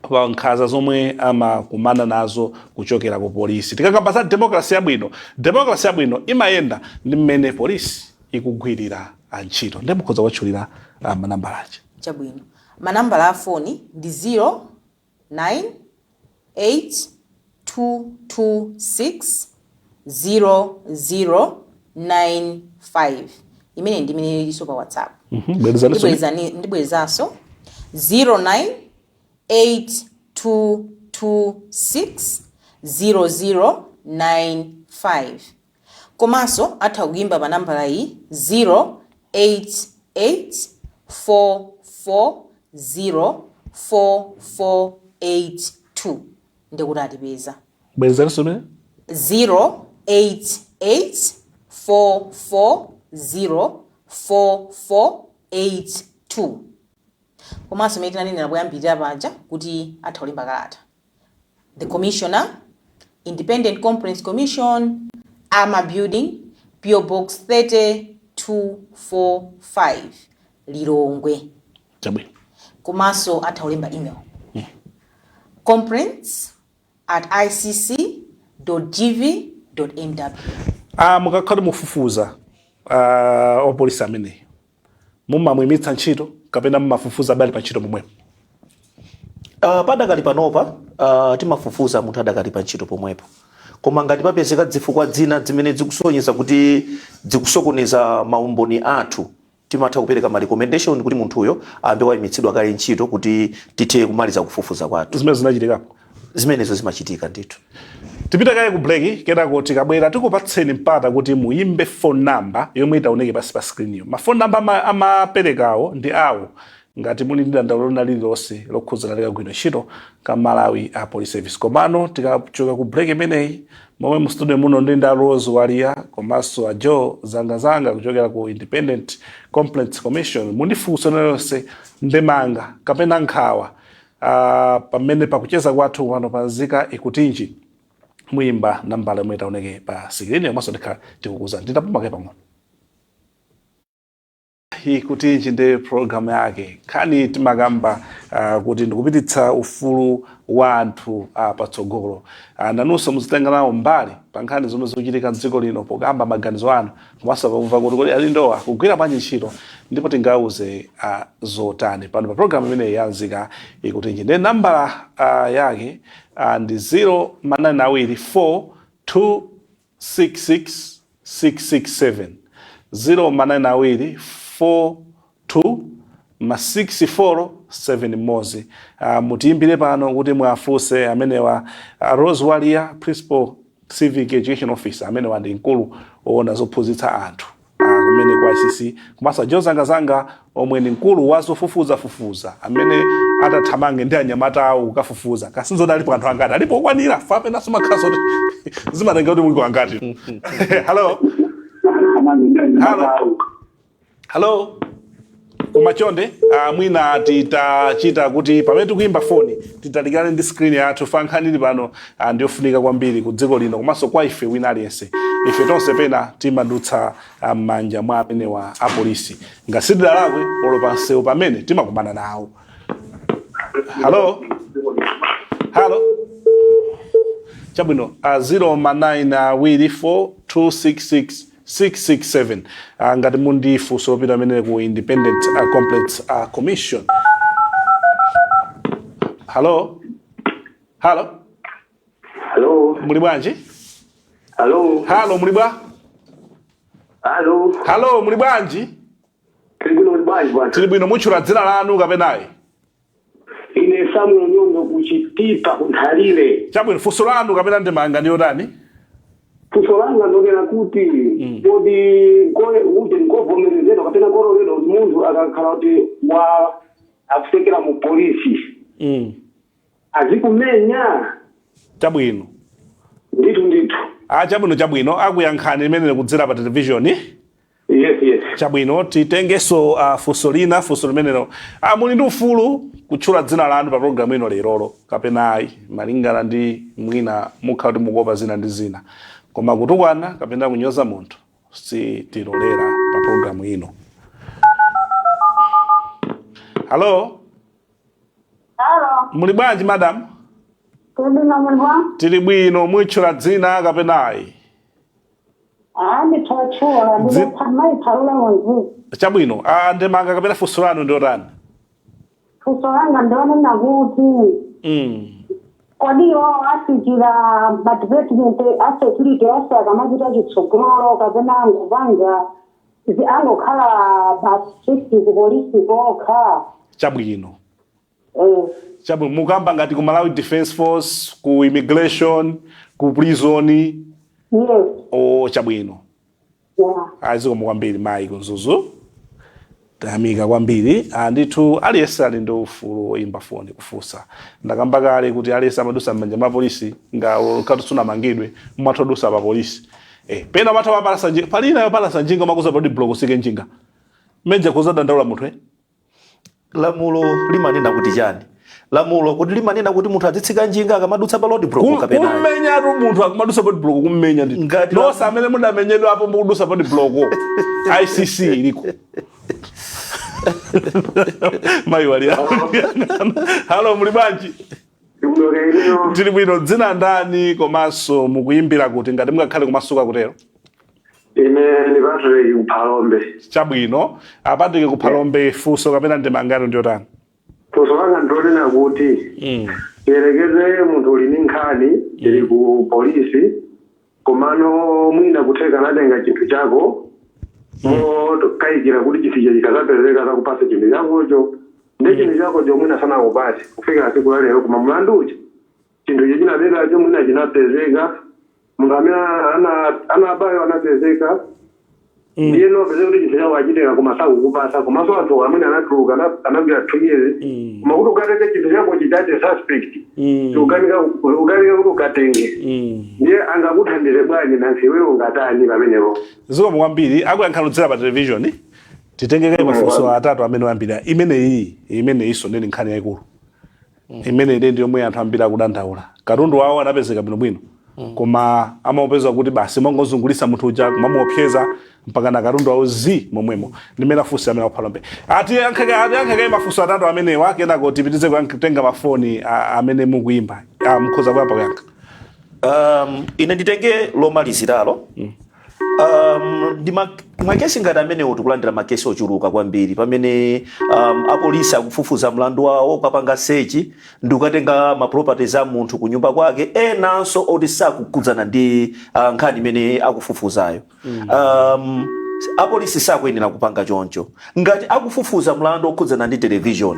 pa nkhanza zomwe amakumana nazo kuchokera ku polisi. Tikakamba za demokrasi yabwino, demokrasi yabwino imayenda ndi mmene polisi ikugwirira antchito. Ndiye mukhoza kuwatchulira manambala aja. Chabwino, manambala a foni ndi 09 8 226 0095. Imene ndi imene ilinso pa WhatsApp. Bwerezaniso. Ndibwerezanso: 09 8226 0095. Komanso atha kuyimba pa nambala iyi, 088 440 4482, ndikuti atipeza. Bwerezaniso imene. 088 440 4482. Komanso imene tinanenera poyambirira paja kuti atha kulemba kalata: The Commissioner, Independent Complaints Commission, Ama Building, PO Box 30245, Lilongwe. Chabwino. Komanso atha kulemba email, complaints@icc.gv.mw. Mukakhala mufufuza opolisi ameneyi, mumamwimitsa ntchito kapena mumafufuza abali pa ntchito momwemo? Padakali panopa timafufuza munthu adakali pa ntchito pomwepo, koma ngati papezeka zifukwa zina zimene zikusonyeza kuti zikusokoneza maumboni athu, timatha kupereka ma recommendation kuti munthuyo ayambe wayimitsidwa kaye ntchito kuti tithe kumaliza kufufuza kwathu. Zimene zinachitikapo? Zimenezo zimachitika ndithu. Tipite kaye ku break, kenako tikabwera tikupatseni mpata kuti muyimbe phone number yomwe itaoneke pasi pa screen yo. Ma phone number amaperekawo ndi awo ngati muli ndi dandaulo lina lililonse lokhudzana ndi kagwiridwe ntchito ka Malawi a Police Service. Komano tikachoka ku break imeneyi, momwe mu studio muno ndi nda Rose Walia komanso a Joe Zangazanga kuchokera ku Independent Complaints Commission, mundifunso lililonse, ndemanga kapena nkhawa, pamene pakucheza kwathu pano pa Nzika Ikutinji, muyimba nambala yomwe itaoneke pa screen, komanso ndikhala tikukuza nditapumake pang'ono. Ikutinji ndi programu yake. Nkhani timakamba kuti ndikupititsa ufulu wa anthu patsogolo. Nanunso muzitenga nawo mbali pa nkhani zomwe zikuchitika mdziko lino pokamba maganizo anu, komanso pakumva kuti kodi alindowa kugwira bwanji ntchito ndipo tingauze zotani pano pa programu imeneyi ya Nzika Ikutinji. Ndi nambala yake ndi 0 manani awiri 4 2 6 6 6 6 7, 0 manani awiri 4 2 ma 6 4 7 mmodzi. Mutiyimbire pano kuti mwafunse amenewa, Rose Walia, Principal Civic Education Officer, amenewa ndi mkulu woona zophunzitsa anthu kumene ku ICC, komanso Joe Zangazanga omwe ndi mkulu wa zofufuzafufuza amene atathamange ndi anyamata awo kukafufuza kasinzoti alipo anthu angati, alipo okwanira fapenaso makhaso kuti zimatenga kuti muliko angati. Hello, hello, hello, kumachonde. Mwina titachita kuti pamene tikuyimba foni titalikirane ndi screen yathu. Fa nkhani ili pano ndiyofunika kwambiri ku dziko lino komanso kwa ife wina aliyense. Ife tonse pena timadutsa m'manja mwa amenewa apolisi ngasitidalakwe, olo pa msewu pamene timakumana nawo. Hello, hello, chabwino. 0 ma 9 awiri 4 2 6 6 667, ngati mundi funso lopita amene ku Independent Complaints Commission. Hello, hello. Hello. Muli bwanji? Hello. Hello, muli bwa? Hello. Hello, muli bwanji? Tili bwino, muli bwanji bwana? Tili bwino. Mutchula dzina lanu kapenayi? Ine Samuel Nyondo, kuchitipa kunthalire. Chabwino, funso lanu kapena ndemanga ndiyotani? Funso langa ndonena kuti kodi kuti nkovomerezedwa kapena kololedwa kuti munthu akakhala kuti wa akusekera mu polisi azikumenya? Chabwino. Ndithu ndithu. Ah, chabwino, chabwino, akuyankhani imene kudzera pa television. Yes. Chabwino, titengenso funso lina, funso limenelo. Muli ndi ufulu kutchula dzina lanu pa programu ino lerolo kapena ayi, malingana ndi mwina mukhala kuti mukuopa zina ndi zina, koma kutukwana kapena kunyoza munthu sitilolera pa programu ino. Hello. Hello. Muli bwanji, madam? Tili muli bwa? Tili bwino. Mwitchula dzina kapena ayi? Ah, ndithochula. Ndinamayiphawula ngonzi. Chabwino, ndemanga kapena funso lanu ndiotani? Funso langa ndionena kuti kodi iwo afikira ma department a security ase akamapita chitsogolo kapena angopanga angokhala basi strict ku polisi kokha? Chabwino. Eh. Chabwino, mukamba ngati ku Malawi Defence Force, ku immigration, ku prison? Yes. O, chabwino. Yeah. Azikomo kwambiri, mayi ku Mzuzu, tayamika kwambiri. Ndithu aliyense ali ndi ufulu woyimba foni kufunsa. Ndakamba kale kuti aliyense amadusa m'manja mwa polisi, nga kati sunamangidwe mumathodusa pa polisi. Pena umatha wapalasa njinga, palina yopalasa njinga umakuza podi block usike njinga meja kuzadandaula munthu. Lamulo limanena kuti chani? Lamulo kuti limanena kuti munthu azitsika njinga akamadutsa pa road block kapena ayi? Kummenyatu munthu akumadusa pa block, kummenya ndithu. Nonse amene mudamenyedwa apo mukudusa pa block, ICC iliko. Mayi wali. Hello, muli bwanji? Tili bwino. Dzina ndani komanso mukuyimbira kuti, ngati mungakhale kumasuka kutero? Ine ndi Patrick kuPhalombe. Chabwino, aPatrick kuPhalombe, funso kapena ndemangano ndiyotani? Funso langa ndionena kuti tiyerekeze munthu uli ndi nkhani ili ku polisi, komano mwina kutheka anatenga chinthu chako mokayikira kuti chinthu icho chikazapezeka zakupasa chinthu chakocho, ndi chinthu chakocho mwina sanakupase kufikira tsiku la lero, koma mlandu uja chinthu icho chinabedwacho mwina chinapezeka, munthu amene anabayo anapezeka, ndiyeno apeze kuti chinthu chako achitenga koma sakukupasa, komanso anthu amene anatuluka anagwira 2 years, koma kuti ukatenge chinthu chako chichate suspect, ukanika kuti ukatenge, ndiye angakuthandize bwanji? Nansi iweyo ungatani pamenepo? Zikomo kwambiri, akuyankha kudzera pa television. Titengeke mafunso atatu amene oyambira imeneyi. Imeneyinso ndeni nkhani yayikulu imene ine ndi yomwe anthu ambiri akudandaula. Katundu wawo anapezeka bwinobwino. Koma amapeza kuti basi mongozungulisa munthu uja, kumamuopseza mpaka na katundu awo zi momwemo. Ndimene afunsa amene akuphalombe. Atiyankheke mafunso atatu amenewa, kenako tipitize kutenga mafoni amene mukuyimba. Mukhoza kuyamba kuyankha. Ine nditenge lomaliziralo. Ndi makesi ngati amenewo, tikulandira makesi ochuluka kwambiri pamene apolisi akufufuza mlandu wawo, ukapanga search ndi kukatenga ma properties a munthu ku nyumba kwake, enanso oti sakukhudzana ndi nkhani imene akufufuzayo. Apolisi sakuyenera kupanga choncho. Ngati akufufuza mlandu okhudzana ndi television,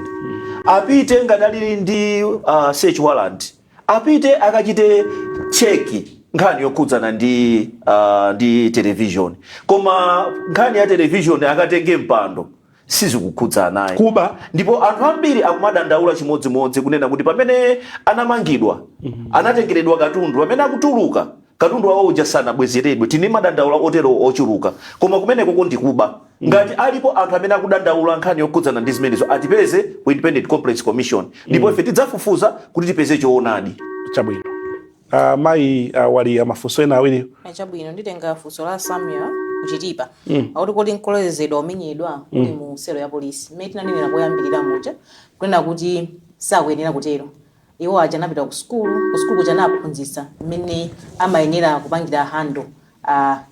apite ngati alili ndi search warrant, apite akachite check nkhani yokhudzana ndi television. Koma nkhani ya television akatenge mpando, sizikukhudzana naye. Kuba. Ndipo anthu ambiri akumadandaula chimodzimodzi, kunena kuti pamene anamangidwa, anatengeredwa katundu, pamene akutuluka, katundu wawo uja sanabwezeredwe. Tini madandaula otero ochuluka, koma kumeneko ndikuba. Ngati alipo anthu amene akudandaula nkhani yokhudzana ndi zimenezo, atipeze ku Independent Complaints Commission, ndipo ife tidzafufuza kuti tipeze choonadi. Chabwino. Mayi wali mafunso ena awiri. Chabwino, nditenga funso la Samuel kuchitipa akuti, kodi nkololezedwa umenyedwa uli mu selo ya polisi? Mmene tinanenera poyambirira muja, kunena kuti sakuyenera kutero. Iwo aja anapita ku sukulu, ku sukulu kuja anaphunzitsa mmene amayenera kupangira handle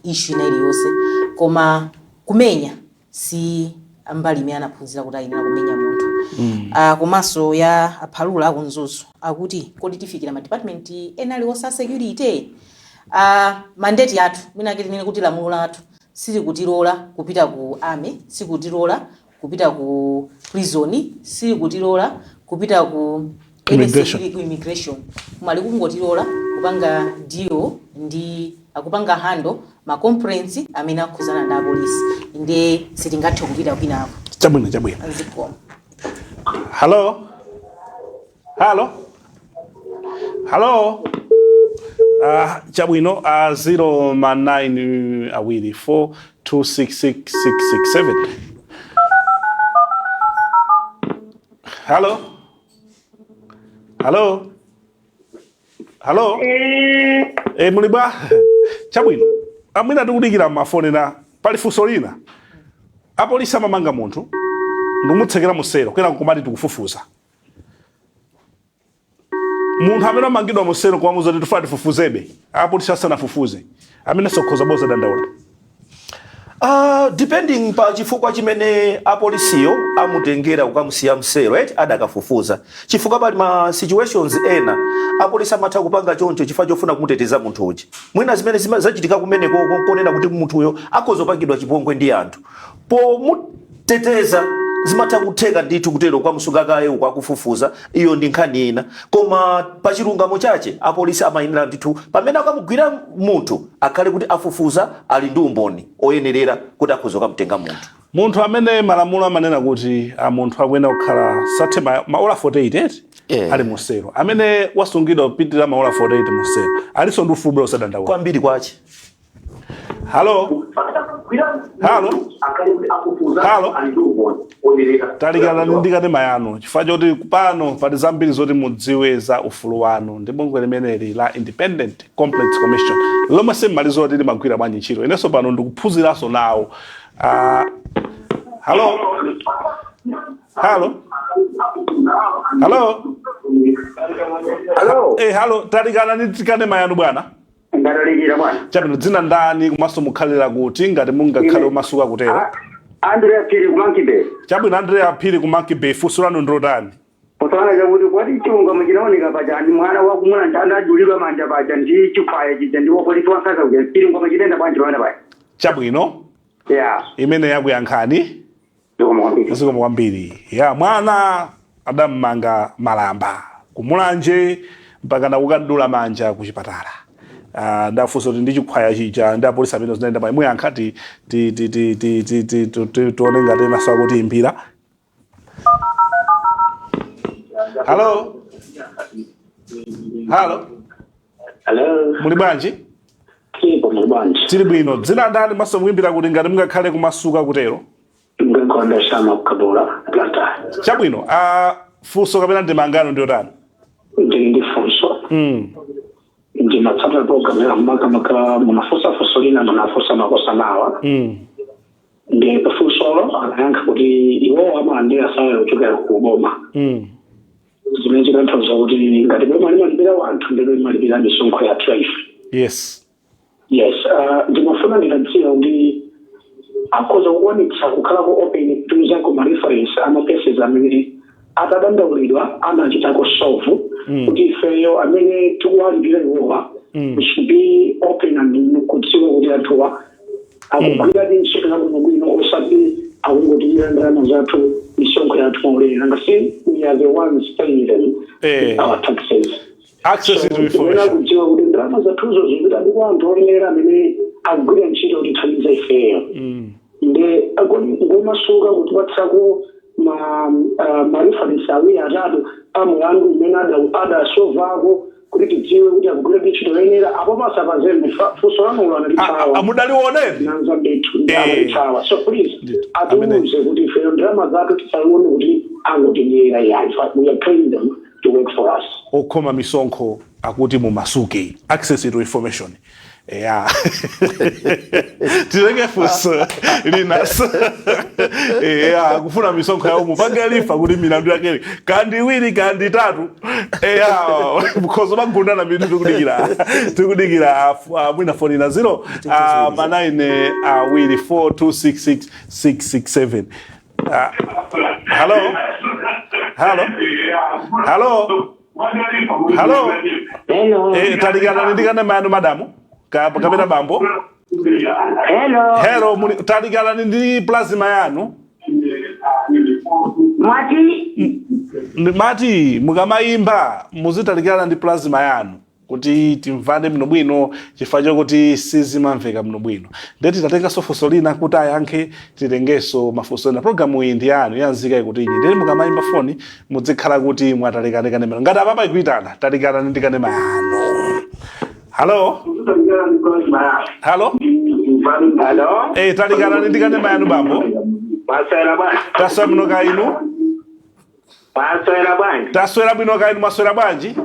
issue ina iliyonse, koma kumenya si mbali imene anaphunzira kuti ayenera kumenya munthu. Komanso ya aphalula akumzuzu akuti, kodi tifikira ma department ena aliwonse a security? Mandate yathu, mwina tinene kuti lamulo lathu silikutilola kupita ku army, sikutilola kupita ku prison, silikutilola kupita ku Immigration. Ku immigration, koma likungotilola kupanga deal ndi akupanga handle ma complaints amene akhuzana ndi apolisi, nde sitingathe kupita kwinako. Chabwino. Zikomo. Hello, hello, hello. Chabwino, 0 ma 9 awiri 4 2 6 6 6 6 7. Hello, hello, hello. Muli bwa? Chabwino, amwina tikudikira mafoni na pali funso lina. Apolisi amamanga munthu ndikumutsekera muselo, kwena kumati tikufufuza. Munthu amene amangidwa muselo, kumamuza kuti tifuna tifufuzebe, apolisi asanafufuze, amene sokhoza boza dandaula? Depending pa chifukwa chimene apolisiyo amutengera kukamusiya mselo, right, adakafufuza, chifukwa pali ma situations ena apolisi amatha kupanga choncho chifukwa chofuna kumuteteza munthu uja. Mwina zimene zachitika kumeneko konena kuti munthuyo akhoza kupangidwa chipongwe ndi anthu, pomuteteza zimatha kutheka ndithu kutero, kwamusunga kaye uko akufufuza. Iyo ndi nkhani ina. Koma pa chilungamo chache, apolisi amayenera ndithu pamene akamugwira munthu akhale kuti afufuza, ali ndi umboni oyenerera kuti akhoza kukamutenga munthu. Munthu amene malamulo amanena kuti munthu akuyenera kukhala sathe maola 48 eti ali muselo, amene wasungidwa kupitirira maola 48 muselo, alinso ndi ufulu osadandaula? Kwambiri kwache. Hello, hello, hello. Talikana ndi kanema yanu, chifukwa choti pano pali zambiri zoti mudziwe za ufulu wanu ndi bungwe limeneli la Independent Complaints Commission, lomwe simmalizo kuti limagwira bwanji ntchito. Inenso pano ndikuphunziranso nawo. Hello, hello, hello. Hello. Hello, talikana ndi kanema yanu, bwana. Ndatalikira, bwana. Chabwino, dzina ndani komanso mukhalira kuti, ngati mungakhale omasuka kutero? Andrea Phiri ku Monkey Bay. Chabwino, Andrea Phiri ku Monkey Bay, funso lanu ndilotani? Kusana chakuti kwati chilungamo chinaoneka paja ndi mwana wakumuna anadulidwa manja paja ndi chikhwaya chija ndi wapolisi wankhanza kuja, chilungamo chitenda bwanji pamene paja? Chabwino. Ya. Imene yakuyankhani. Zikomo kwambiri. Zikomo kwambiri. Ya mwana adammanga malamba kumulanje mpaka nakukadula manja kuchipatala. Ndafunsa kuti ndi chikhwaya chija ndi apolisi amene zinaenda bwanji? Muyankha, ti ti ti ti ti ti ti tione ngati ena sakutiimbira. Hello, hello. Hello. Muli bwanji? Tipo, muli bwanji? Tili bwino. Dzina ndani maso muimbira kuti, ngati mungakhale kumasuka kutero? Ngenkonda shama kukabula Blantyre. Chabwino, funso kapena ndemangano ndiyotani? Ndili ndi funso. Ndimatsatira program ya makamaka munafunsa funso lina, munafunsa makosanawa. Ndi funsolo anayankha kuti iwowo amalandira salary kuchokera ku boma, zimene zitanthauza kuti ngati boma limalipira wanthu, ndilo limalipira misonkho yathu ya ife. Yes, ndimafuna nditadziwa kuti akhoza kukwanitsa kukhalako open kutiuzako ma reference ama cases amene atadandaulidwa anachitako solve, kuti ifeyo amene tikuwalipira iwowa, we should be open and kudziwa kuti anthuwa akugwira ndi ntchito yabwinobwino, osati akungotilira ndalama zathu, misonkho yathu maulere. Nangasi we are the ones paying them with our taxes. Access to Tiyenera information. kudziwa kuti ndalama zathuzo zipitadi kwa anthu oyenera amene akugwira ntchito kutithandiza ifeyo. Nde ngomasuka kutipatsako ma reference awiri, atatu amulandu umene adasovako, kuti tidziwe kuti akugwira ntchito yoyenera. Apo pasapazembe funso lanulo analithawa. Mudalioneni. Nanza ndithu. Analithawa, so please Ndithu. atiuze kuti ifeyo ndalama zathu tisalione kuti angotidyera yayi. We are paying them to work for us. Okhoma misonkho akuti mumasuke, access to information. Ya, titenge funso linaso. Ya, kufuna misonkho yawo mupange lifa kuti milandu yake kandi iwiri kandi itatu. Ya, mkhozo magundana mitu. Tikudikira mwina foni na 0 ma 9 awiri 4 2 6 6 6 6 7. Hello, hello, hello, hello. Hello. Talikana ndikane mayanu madamu. Kapena bambo. Hello. Hello, talikana ndi plasma yanu. Mwati? Mati mukamayimba muzitalikana ndi plasma yanu kuti timvane bwinobwino, chifukwa chokuti sizimamveka bwinobwino. Ndeti tatenganso funso lina kuti ayankhe, titengenso mafunso ena. Programu iyi ndi yanu yanzika ikutinji. Ndeti mukamayimba foni muzikhala kuti mwatalikana kanema. Ngati apapa ikuitana, talikana ndi kanema yanu. Hello, hello. Hello. Talikana ndi kanema yanu, bambo. Maswera bwanji? Taswera bwino ka inu? Maswera bwanji? Taswera bwino ka inu, maswera bwanji?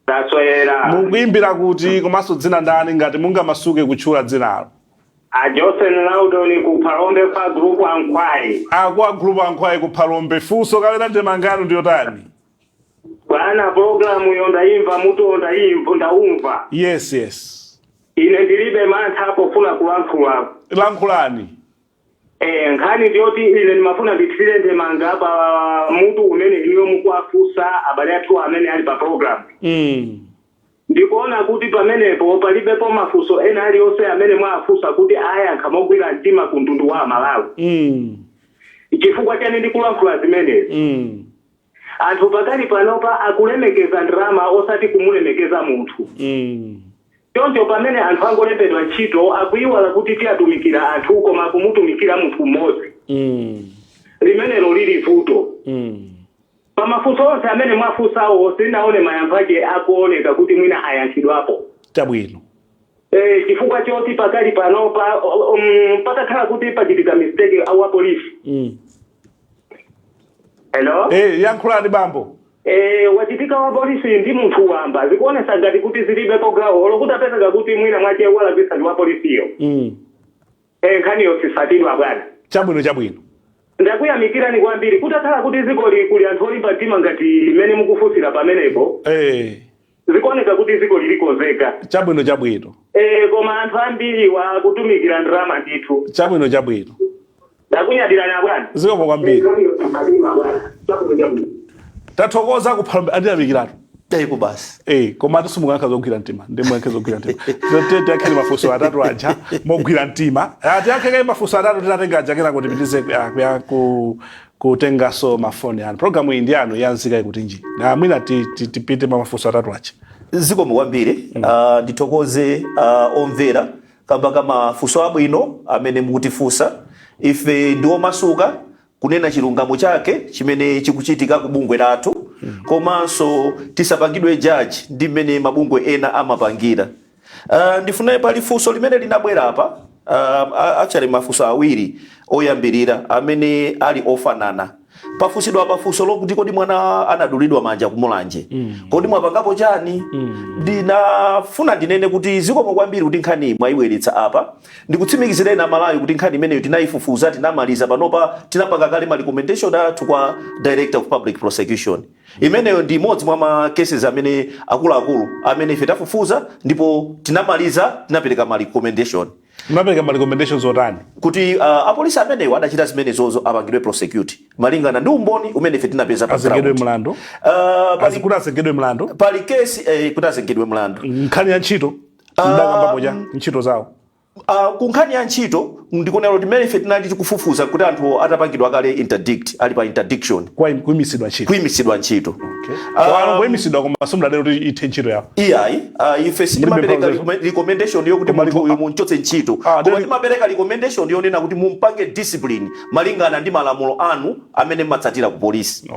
Taswera. Mukuimbira kuti, komanso dzina ndani, ngati mungamasuke kutchula dzinalo? A Johnson Laudon ku Phalombe kwa group Ankhwai. Akwa group Ankhwai ku Phalombe, funso kapena ndemangano ndiyotani? Bwana, programu yo ndayimva, mutu ndayimva, ndaumva. Yes. Ine ndilibe mantha pofuna kulankhula. Lankhulani. Nkhani ndiyoti ine ndimafuna ndithire ndemanga pa mutu umene inuyo mukuwafunsa abale athu amene ali pa program. Ndikuona kuti pamenepo palibepo mafunso ena aliyonse amene mwafunsa kuti ayankha mogwira mtima ku mtundu wa Malawi. Chifukwa chani ndikulankhula zimenezi? Anthu pakali panopa akulemekeza ndalama osati kumulemekeza munthu. Choncho pamene anthu angolembedwa ntchito, akuiwala kuti tiyatumikira anthu, koma akumutumikira munthu mmodzi. Limenelo lili vuto. Pamafunso onse amene mwafunsawo, sindinaone mayankho ake akuoneka kuti mwina ayankhidwapo. Chifukwa choti pakali panopa patakhala kuti pachitika mistake wa polisi. Hello? Yankhulani, bambo. Wachitika wa polisi ndi munthu wamba, zikuonesa ngati kuti zilibepo gawo olo kuti apezeka kuti mwina mwache walakwitsa ndi wa polisiyo. Nkhaniyo sisatidwa, bwana. Chabwino. Ndakuyamikirani kwambiri. Kutakhala kuti dzikoli kuli anthu olimba mtima ngati mmene mukufunsira pamenepo, zikuoneka kuti dziko lilikonzeka. Chabwino. Koma anthu ambiri wakutumikira ndalama ndithu. Chabwino. Ndakunyadirani, bwana. Zikomo kwambiri, tathokoza kuphalombe, andiyamikiratu. Taipo basi. Koma ati simukankha zogwira mtima, ndi muyankhe zogwira mtima. Tiyankheni mafunso atatu aja mogwira mtima. Tiyankhe kaye mafunso atatu titatenga aja, kenako tipitize kutengaso mafoni anu. Programu iyi ndi yanu yanzika ikutinji. Na mwina tipite pa mafunso atatu aja. Zikomo kwambiri. Ndithokoze omvera kamba ka mafunso abwino amene mukutifunsa. Ife ndi omasuka kunena chilungamo chake chimene chikuchitika ku bungwe lathu, komanso tisapangidwe judge ndi mmene mabungwe ena amapangira. Ndifune pali funso limene linabwera apa, actually mafunso awiri oyambirira amene ali ofanana. Pafunsidwa pafunso lokuti kodi mwana anadulidwa manja kumulanje, kodi mwapangapo chani? Ndinafuna ndinene kuti zikomo kwambiri kuti nkhani mwayibweretsa apa. Ndikutsimikizireni Amalawi kuti nkhani imeneyo tinayifufuza, tinamaliza. Panopa tinapanga kale ma recommendation athu kwa Director of Public Prosecution. Imeneyo ndi imodzi mwa ma cases amene akuluakulu amene ife tafufuza ndipo tinamaliza, tinapereka ma recommendation. Munapereka ma recommendations otani? Kuti apolisi amenewo adachita zimenezozo apangidwe prosecute malingana ndi umboni umene ife tinapeza pa Azengedwe ground. mlandu. Pali, Kuti azengedwe mlandu. Pali kesi kuti azengedwe mlandu. Nkhani ya ntchito mdakambapo cha ntchito zawo? Ku nkhani ya ntchito, ndikunena kuti mmene ife tinali tikufufuza kuti anthu atapangidwa kale interdict, ali pa interdiction. Kwa kuyimisidwa ntchito. Kuyimisidwa ntchito. Okay. Kuyimisidwa, koma simudatero kuti ithe ntchito yawo. Iyayi, ife sitimapereka mphamvu recommendation yokuti Koma munthu uyu munchotse ntchito, Ah, koma timapereka recommendation yonena kuti mumpange discipline malingana ndi malamulo anu amene mmatsatira ku polisi.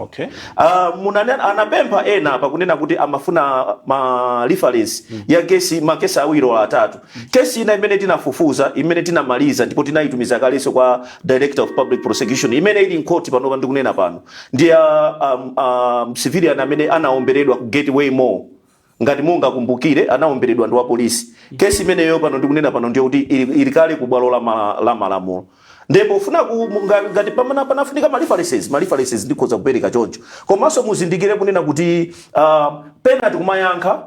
Anapempha ena pakunena kuti amafuna ma reference ya kesi, makesi awiri or atatu. Kesi ina imene tinafufuza, imene tinamaliza ndipo tinayitumiza kalenso kwa Director of Public Prosecution, imene ili mkhoti panopa ndikunena pano, ndi ya civilian amene anaomberedwa ku Gateway Mall. Ngati mungakumbukire, anaomberedwa ndi wa polisi. Kesi imeneyo pano ndikunena pano ndiyo kuti ili kale ku bwalo la malamulo. Ndipo ufuna ngati pamene panafunika ma references, ndikhoza kupereka choncho. Komanso muzindikire kunena kuti pena tikumayankha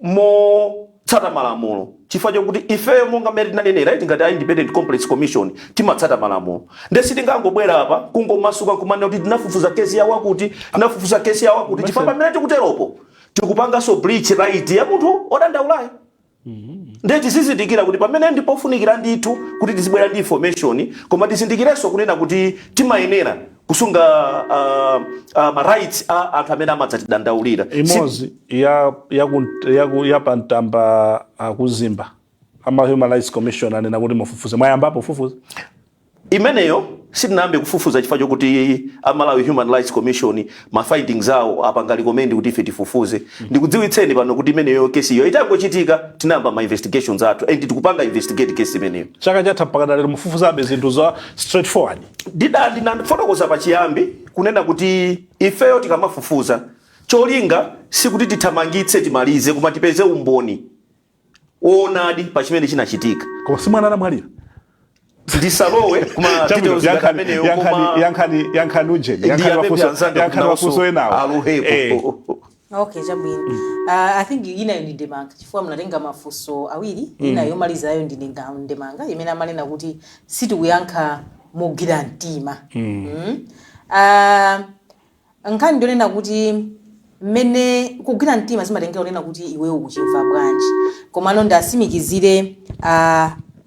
motsata malamulo, chifukwa chokuti ifeyo, monga mmene tinanenera iti, ngati a Independent Complaints Commission timatsata malamulo. Nde sitingangobwera apa kungomasuka kumanena kuti tinafufuza kesi yawo akuti, tinafufuza kesi yawo akuti, chifukwa pamene tikuteropo tikupanganso breach right ya munthu odandaulayo. Ndiye tizizindikira kuti pamene ndipofunikira ndithu kuti tizibwera ndi information, koma tizindikirenso kunena kuti timayenera kusunga ma rights a anthu amene amadzatidandaulira. Imodzi ya pamtamba akuzimba ama Human Rights Commission anena kuti mufufuze. Mwayambapo kufufuza? Imeneyo sitinayambe kufufuza chifukwa chokuti a Malawi Human Rights Commission ma findings awo apanga recommend kuti ife tifufuze. Ndikudziwitseni pano kuti imeneyo kesiyo itangochitika tinayamba ma investigations athu and tikupanga investigate kesi imeneyo. Chaka chatha mpaka lero mufufuzabe zinthu za straightforward? Ndinafotokoza pachiyambi kunena kuti ifeyo tikamafufuza, cholinga sikuti tithamangitse timalize, koma tipeze umboni woonadi pa chimene chinachitika. Koma si mwana anamwalira? Ndisalowe kuma Chabwino, details yankhani ameneyo, yankhani koma yankhani yankhani ujeni, yankhani ndiyapemphe mafunso anzanga yankhani kuti mafunso nawonso enawo. alowepo. Okay, chabwino. I think inayo ndi ndemanga, chifukwa munatenga mafunso awiri. Inayo yomalizayo ndi ndemanga imene amanena kuti sitikuyankha mogwira mtima. Nkhani ndionena kuti mmene kugwira mtima zimatengera kunena kuti iweyo ukuchimva bwanji. Komano ndasimikizire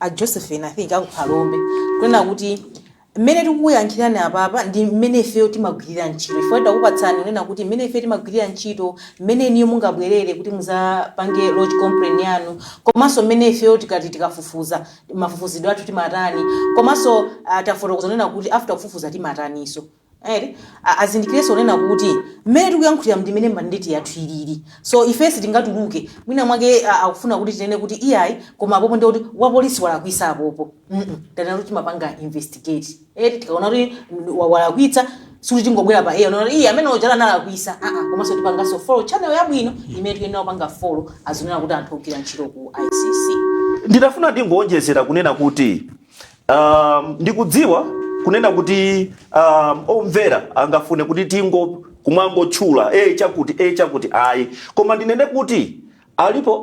a Josephine, I think akuphalombe, kunena kuti mmene tikuyankhirani apapa ndi mmene ifeyo timagwirira ntchito, chifukwa takupatsani kunena kuti mmene ife timagwirira ntchito, mmene iniyo mungabwerere kuti muzapange lodge complaint yanu, komanso mmene ifeyo tikati tikafufuza, mafufuzidwe athu timatani, komanso tafotokoza kunena kuti after kufufuza timataniso. Ere azindikirenso kunena kuti mmene tikuyankhulira ndi mmene mandate yathu ilili. So ifensi tingatuluke mwina mwake akufuna kuti tinene kuti iyayi, koma apopo ndi kuti wapolisi walakwisa apopo. Tanena kuti timapanga investigate eti. Tikaona kuti walakwitsa, sikuti tingobwera pa air unaona iye amene ojala analakwisa, aa. Komanso tipanganso follow channel yabwino imene tikuyenera kupanga follow, azinena kuti anthu ogwira ntchito ku ICC. Ndinafuna ndingoonjezera kunena kuti ndikudziwa kunena kuti omvera angafune kuti tingo kumangotchula chakuti chakuti, ayi. Koma ndinene kuti alipo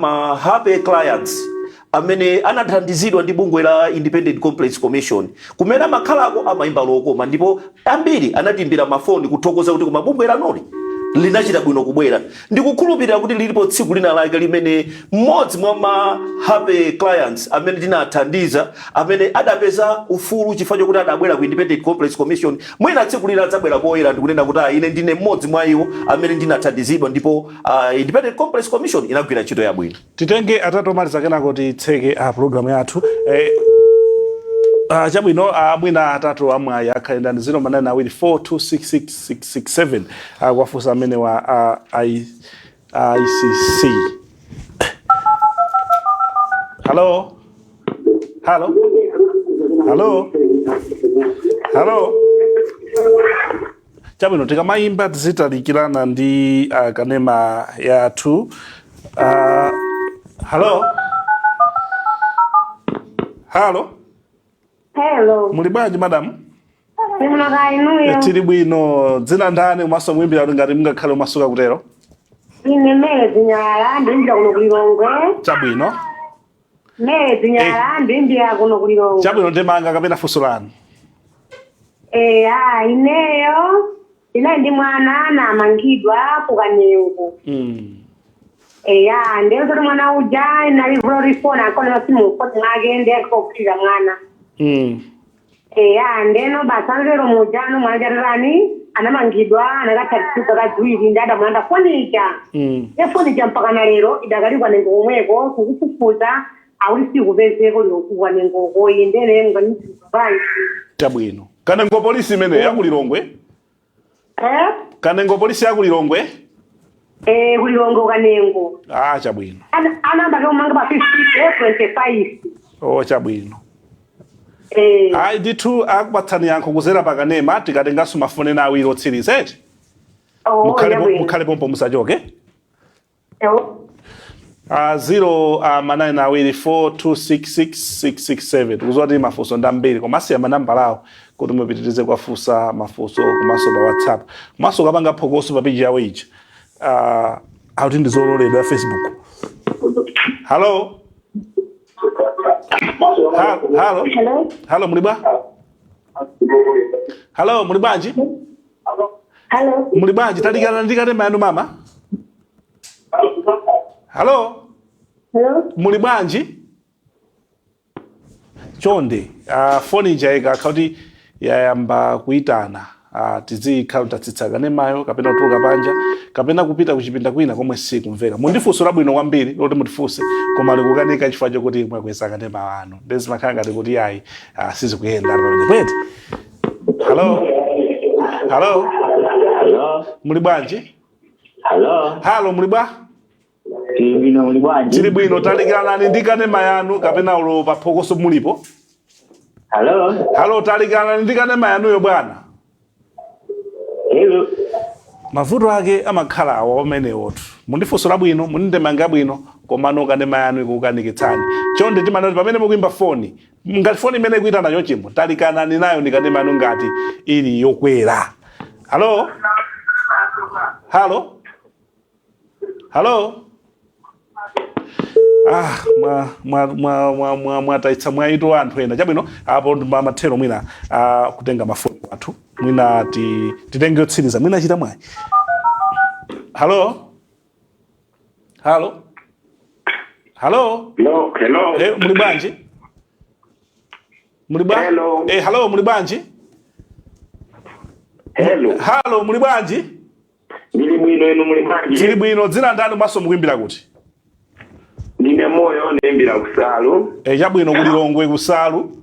ma happy clients amene anathandizidwa ndi bungwe la Independent Complaints Commission. Kumene amakhalako amayimba lokoma, ndipo ambiri anatimbira mafoni kuthokoza kuti koma bungwe lanoli linachita bwino kubwera. Ndikukhulupirira kuti lilipo tsiku lina lake limene mmodzi mwa ma happy clients amene tinathandiza, amene adapeza ufulu chifukwa chokuti adabwera ku Independent Complaints Commission, mwina tsiku lina adzabwera poyera ndikunena kuti, "Ah, ine ndine mmodzi mwa iwo amene ndinathandizidwa ndipo Independent Complaints Commission inagwira ntchito yabwino." Titenge atatu omaliza, kenako titseke programu yathu. Chabwino, mwina atatu amwayi akhale ndani? 0manena 4266667 kuwafunsa amene wa ICC. Hello, hello, hello, hello. Chabwino, tikamayimba tizitalikirana ndi kanema yathu. Hello, hello. Hello. Muli bwanji, madam? Ndimuna inuyo. Tili bwino. Dzina ndani, umaso muyimbira kuti ngati mungakhale umasuka kutero? Ine Mele Zinyala, ndiyimbira kuno kuLilongwe. Chabwino. Mele Zinyala, ndiyimbira kuno kuLilongwe. Chabwino, ndemanga kapena funso lanu? Eya, ineyo ndinali ndi mwana, anamangidwa kuKanengo. Eya, ndiye kuti mwana uja inali vulo lifoni ankona masimu mfoni mwake, ndiye kuphirira mwana. Eya, ndeno basa lero mujano mwana chatatani anamangidwa, anakathatisuka kadziwiri, ndi adamulanda foni ija. Efoni ija mpaka na lero idakali Kanengo komweko, kukufufuza akuti sikupezeko kuKanengo koyi, ndene nganibanji. Chabwino. Kanengo polisi imene yakuLilongwe? Eh. Kanengo polisi yakuLilongwe? Eh, kuLilongwe Kanengo. Ah, chabwino. Anamba kumanga pa 50 25. Oh, chabwino. Eh. Ayi ndithu, akupatsani yankho kuzera pakanema. Tikatenganso mafoni ena awiri otsiriza, eti? Oh. Chabwino. Mukhale pompo, musachoke. Oh. 0 manayina 2 4266667. Tikuziwa kuti mafunso ndi ambiri, koma asiya manambala awo kuti mupitirize kuwafunsa mafunso, komanso pa WhatsApp, komanso kapanga phokoso pa page yawo ija, akuti ndi zololedwa ya Facebook. Hello? Hello? Hello. Hello, muli bwa? Hello, muli bwanji? Hello. Muli bwanji? Talikana ndi kanema yanu, mama. Hello? Hello. Muli bwanji? Chonde, foni ija ikakha kuti yayamba kuyitana, tizikhala tatsitsa kanemayo kapena kutuluka panja kapena kupita kuchipinda kwina komwe sikumveka. Mundifunso labwino kwambiri loti mutifunse, koma likukanika chifukwa chokuti mwakweza kanema wanu, ndizimakhala ngati kuti ayi, sizikuyenda pamene pwete. Hello, hello? Hello. Muli bwanji? Hello. Hello, muli bwa? Tili bwino, muli bwanji? Tili bwino. Talikiranani ndi kanema yanu kapena ulo paphokoso mulipo. Hello. Hello, talikiranani ndi kanema yanuyo, bwana. Hello. Mavuto ake amakhala awo amenewotu. Mundifunso labwino, mundindemanga bwino, komano kanema yanu ikukanikitsani. Chonde, timanoti pamene mukuimba foni, ngati foni imene ikuitana chochimo, talikanani nayo ndi kanema yanu ngati ili yokwera. Hello, hello, hello? Ah, mwa mwa mwa mwa mwa mwataitsa mwaito anthu ena. Chabwino, apo ndi mathero mwina kutenga mafoni athu, mwina titenge yotsiriza, mwina achita mwayi. Hello, hello, hello? Hello, hello. Eh, muli bwanji? Muli bwa? Hello. Eh, hello, muli bwanji? Hello. Hello, muli bwanji? Ndili bwino, inu muli bwanji? Tili bwino. Dzina ndani, mwaso mukuimbira kuti? Ndine Moyo, ndiyimbira kuSalu. Eh, chabwino, kuLilongwe kuSalu.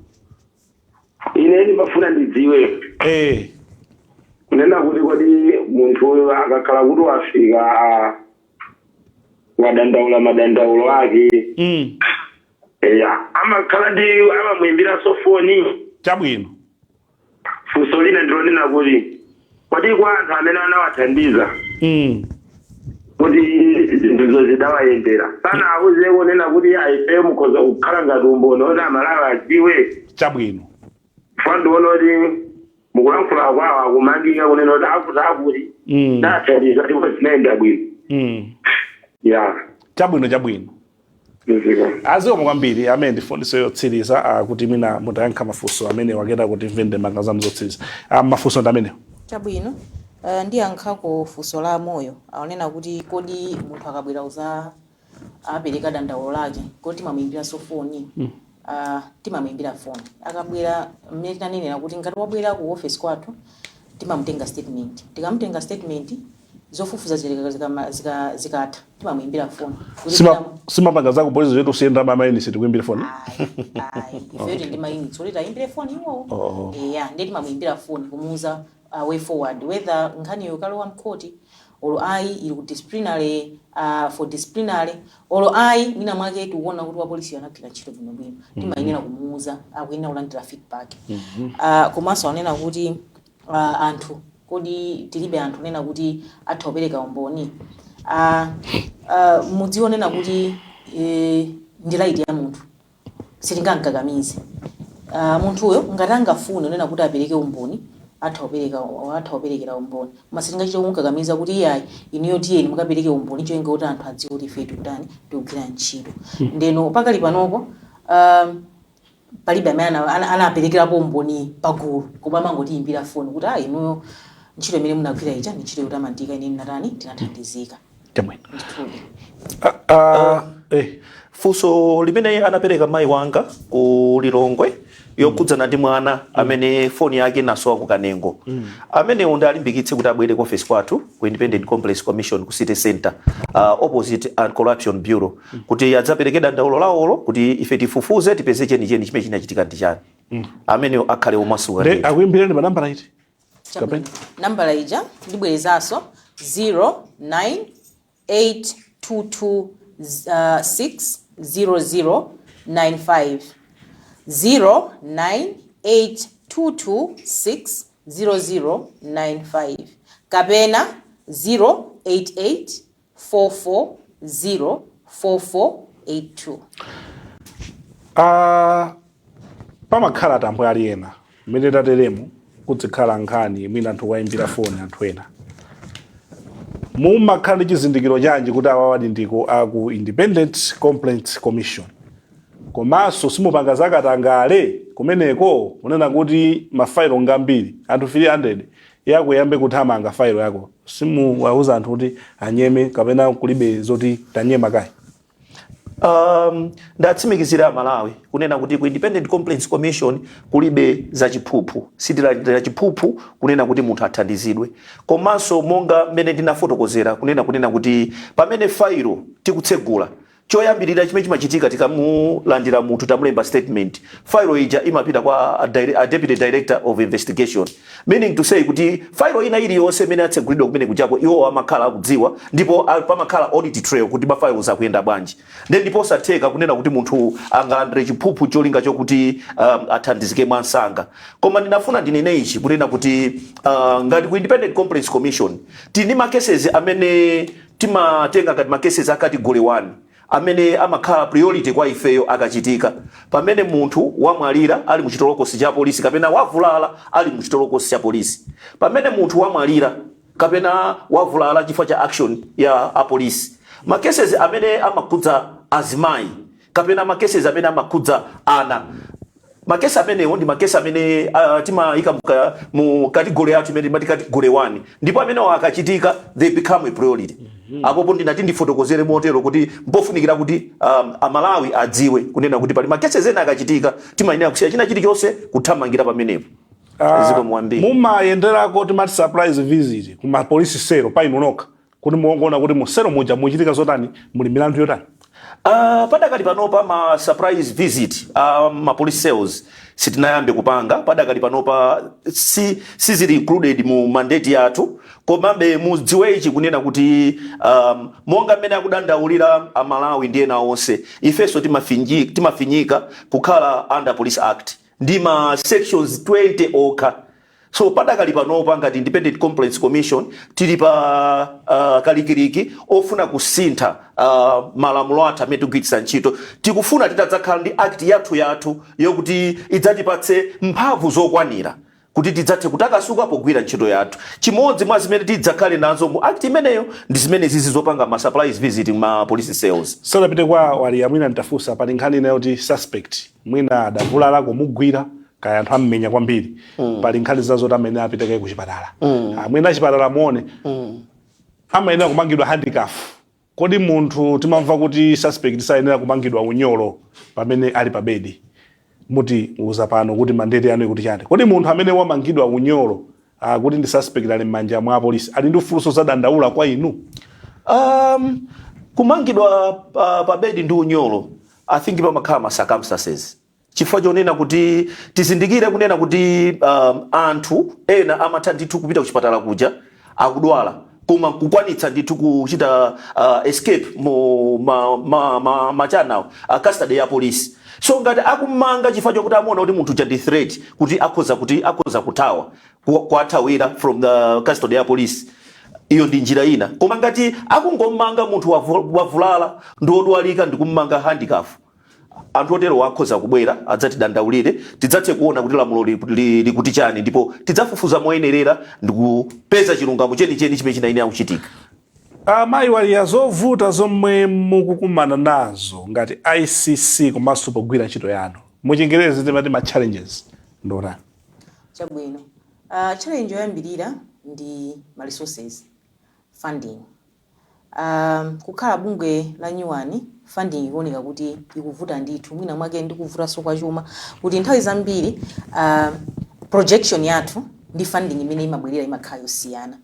Ine ndimafuna ndidziwe kunena kuti kodi munthu uyu akakhala kuti wafika, wadandaula madandaulo ake, eya, amakhala ndi amamuyimbiranso foni? Chabwino. Funso lina ndilonena kuti kodi kwa anthu amene anawathandiza kuti zinthuzo zidawayendera, sana auze kunena kuti aife mukhoza kukhala ngati umboni oti Amalawi adziwe? Chabwino. Chifukwa ndiona kuti mukulankhula kwawo akumangika kunena kuti akuti akuti nathandiza ndipo zinayenda bwino. Ya. Chabwino, chabwino. Mziko. Azikomo kwambiri. Amene ndifundiso yotsiriza, kuti mwina mutayankha mafunso amene waketa kuti mve ndemanga zanu zotsiriza. Mafunso ndi amenewo. Chabwino, ndiyankhako funso la Moyo. Aonena kuti kodi munthu akabwera uza apereka dandaulo lake, kodi timamuyimbiranso foni? Timamuyimbira foni akabwera. Mmene tinanenera kuti ngati wabwera ku office kwathu, timamutenga statement. Tikamutenga statement, zofufuza zikatha, timamuyimbira foni kuti Simapanga zako polisi zetu usiyenda mamayini tikuimbire foni? Ayi, ayi, ifeyo ndi mayunits oti tayimbire foni iwowo. Oh. Eya, ndiye timamuyimbira foni kumuuza way forward, whether nkhaniyo ikalowa mkhoti olo ayi, ili ku disciplinary, for disciplinary olo ayi, mwina mwake tikuona kuti wapolisi anagwira ntchito bwinobwino, timayenera kumuuza, akuyenera kulandira feedback. Komanso anena kuti Anthu, kodi tilibe anthu nena kuti atha kupereka umboni? Mudzionena kuti ndi right ya munthu, sitingamkakamize. Munthuyo ngati angafune nena kuti apereke umboni, atha kupereka, atha kuperekera umboni, koma sitingachite kumkakamiza kuti iyayi, inuyo tiyeni mukapereke umboni, choyenga kuti anthu adziwe kuti ife tikutani, tikugwira ntchito. Ndeno pakali panopo palibe amene anaperekerapo umboni pagulu, koma amangotiyimbira foni kuti, "Ah, inuyo ntchito imene munagwira ija ndi ntchito yotamandika, ine ndinatani, ndinathandizika." Chabwino. Ndithudi. Funso limene anapereka mayi wanga ku Lilongwe yokhudzana ndi mwana amene foni yake inasowa ku Kanengo, amenewo ndalimbikitse kuti abwere ku office kwathu ku Independent Complaints Commission ku City Center, opposite Anti-Corruption Bureau, kuti adzapereke dandaulo lawolo kuti ife tifufuze, tipeze chenicheni chimene chinachitika ndi chani. Amenewo akhale omasuka Nde ndithu. akuimbireni pa nambala iti? Chabwino. Nambala ija ndibwerezanso: 09822 60095, 09822 60095 kapena 088 440 4482. Pamakhala tambwali ena mmene tateremu, kudzikhala nkhani mwina anthu kuwayimbira foni anthu ena. Mumakhala ndi chizindikiro chanji kuti awawadi ndiko aku Independent Complaints Commission? Komanso simupanga zakatangale kumeneko, kunena kuti mafailo ngambiri, anthu 300 yako yambe kuthamanga failo yako? Simuwauza anthu kuti anyeme kapena kulibe zoti tanyema kayi? Ndatsimikizira Malawi kunena kuti ku Independent Complaints Commission kulibe zachiphuphu. Sitilandira chiphuphu kunena kuti munthu athandizidwe. Komanso monga mmene ndinafotokozera kunena kuti pamene failo tikutsegula, choyambirira chimene chimachitika, tikamulandira munthu, tamulemba statement, failo ija imapita kwa a deputy director of investigation, meaning to say kuti failo ina iliyonse imene atsegulidwa kumene kujako, iwo amakhala akudziwa, ndipo pamakhala audit trail kuti ma files akuyenda bwanji. Nde ndipo satheka kunena kuti munthu angalandire chiphuphu cholinga chokuti athandizike mwansanga. Koma ndinafuna ndinene ichi kunena kuti ngati ku Independent Complaints Commission tili ndi ma cases amene timatenga ngati ma cases a category 1 amene amakhala priority kwa ifeyo akachitika pamene munthu wamwalira ali muchitolokosi cha polisi kapena wavulala ali muchitolokosi cha polisi, pamene munthu wamwalira kapena wavulala chifukwa cha action ya apolisi, ma cases amene amakhudza azimayi kapena ma cases amene amakhudza ana. Ma case amenewo ndi ma case amene timayika mu category yathu imene timati category 1, ndipo amenewo akachitika they become a priority. Apopo ndinati ndifotokozere motero kuti mpofunikira kuti Amalawi adziwe kunena kuti pali ma cases ena akachitika timayenera kusiya china chilichonse kuthamangira pamenepo. Zikomo kwambiri. Mumayenderako, timati surprise visit, kuma police cell pa inu nokha kuti muongoona kuti mu cell muja muchitika zotani, muli milandu yotani? Padakali panopa ma surprise visit ma police cells sitinayambe kupanga. Padakali panopa sizili included mu mandate yathu. Komabe mudziwe ichi kunena kuti monga mmene akudandaulira Amalawi ndi ena onse, ifenso timafinyika kukhala under Police Act ndi ma sections 20 okha. So padakali panopa ngati Independent Complaints Commission tili pa kalikiliki ofuna kusintha malamulo athu amene tikugwiritsa ntchito. Tikufuna titadzakhala ndi act yathu yathu yokuti idzatipatse mphamvu zokwanira kuti tidzathe kutakasuka pogwira ntchito yathu. Chimodzi mwa zimene tidzakhale nazo mu act imeneyo ndi zimene zizi zopanga ma surprise visit ma police cells. Sadapite kwa Waliya, mwina nitafunsa, pali nkhani ina yoti suspect mwina adavulala, kumugwira kaya anthu ammenya kwambiri, pali nkhani zazoti amene apite kaye kuchipatala, mwina achipatala muone, amayenera kumangidwa handcuff. Kodi munthu, timamva kuti suspect sayenera kumangidwa unyolo pamene ali pa bedi. Muti uza pano kuti mandate yanu ikuti chani? Kodi munthu amene wamangidwa unyolo, kuti ndi suspect, ali m'manja mwa apolisi, ali ndi ufulu zadandaula kwa inu? Kumangidwa pa bedi ndi unyolo, I think pamakhala ma circumstances, chifukwa chonena kuti tizindikire kunena kuti anthu ena amatha ndithu kupita kuchipatala kuja akudwala. Koma kukwanitsa ndithu kuchita escape mu ma channel custody ya polisi. So ngati akumanga chifukwa chokuti amaona kuti munthu uja ndi threat, kuti akhoza kuthawa, kuathawira from the custody ya polisi, iyo ndi njira ina. Koma ngati akungomanga munthu wavulala ndi wodwalika ndikummanga handcuff, anthu otero akhoza kubwera adzatidandaulire, tidzathe kuona kuti lamulo likuti chani, ndipo tidzafufuza moyenerera ndikupeza chilungamo chenicheni chimene chinayenera kuchitika. Amayi Waliya, zovuta zomwe mukukumana nazo ngati ICC komanso pogwira ntchito yanu, muchingerezi timati ma challenges, ndotani? Chabwino. Challenge yoyambirira ndi ma resources, funding. Kukhala bungwe la nyuwani, funding ikuoneka kuti ikuvuta ndithu. Mwina mwake ndikuvutanso kwa chuma, kuti nthawi zambiri projection yathu ndi funding imene imabwerera imakhala yosiyana.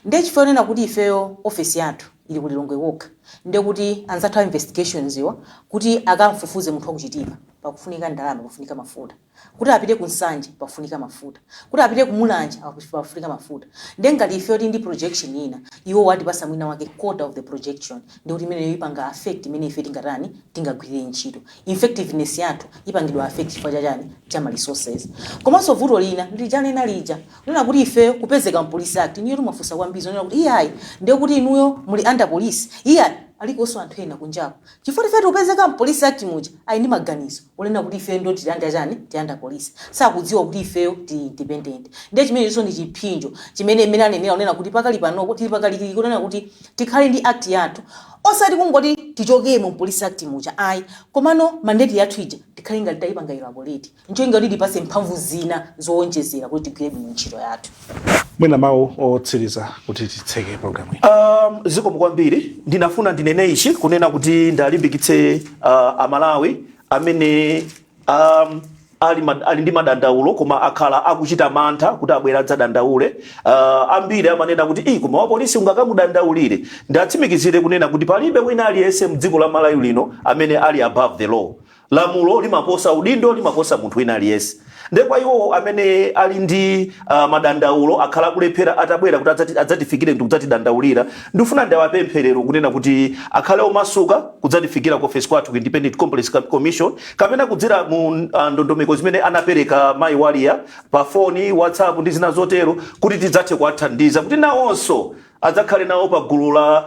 Ndiye chifukwa yonena kuti ifeyo office yathu ili ku Lilongwe kokha, ndiye kuti anzathu a investigations iwa kuti akamfufuze munthu wakuchitipa, pakufunika ndalama, pakufunika mafuta. Kuti apite ku Nsanje, pafunika mafuta. Kuti apite ku Mulanje, pafunika mafuta. Ndiye ngati ife tili ndi projection ina, iwo watipasa mwina wake quarter of the projection, ndi kuti imeneyo ipanga affect imene ife tingatani, tingagwirire ntchito. Effectiveness yathu ipangidwa affect chifukwa chachani? Cha ma resources. Komanso vuto lina ndijanena lija nena kuti ife kupezeka mu Police Act, niyo timafunsa kwambiri zonena kuti iyayi, ndiye kuti inuyo muli under police. Iyayi, alikonso anthu ena kunjapo, chifukwa ife tikupezeka mu Police Act muja, ali ndi maganizo onena kuti ife ndo tili under chani, tili under police, sakudziwa kuti ifeyo tili independent. Ndiye chimenenso ndi chipsinjo chimene imene anenera onena kuti pakali panopo tili pakalikiliki kunena kuti tikhale ndi act yathu, osati kungoti tichokemo mu Police Act muja, ayi, komano mandate yathu ija tikhale ngati tayipanga elaborate, ncholinga kuti tipase mphamvu zina zowonjezera kuti tigwire bwino ntchito yathu. Mwina mawu otsiriza kuti titseke program iyi. Zikomo kwambiri. Ndinafuna ndinene ichi, kunena kuti ndalimbikitse Amalawi amene ali ndi madandaulo koma akhala akuchita mantha kuti abwera adzadandaule. Ambiri amanena kuti, "Ii, koma wapolisi ungakamudandaulire?" Ndatsimikizire kunena kuti palibe wina aliyense mdziko la Malawi lino amene ali above the law. Lamulo limaposa udindo, limaposa munthu wina aliyense. Nde kwa iwo amene ali ndi madandaulo, akhala akulephera, atabwera kuti adzatifikire ndi kudzatidandaulira, ndifuna ndiwapempherero kunena kuti akhale omasuka kudzatifikira ku office kwathu ku Independent Complaints Commission, kapena kudzera mu ndondomeko zimene anapereka mayi Waliya pa foni, WhatsApp ndi zina zotero, kuti tidzathe kuwathandiza kuti nawonso adzakhale nawo pa gulu la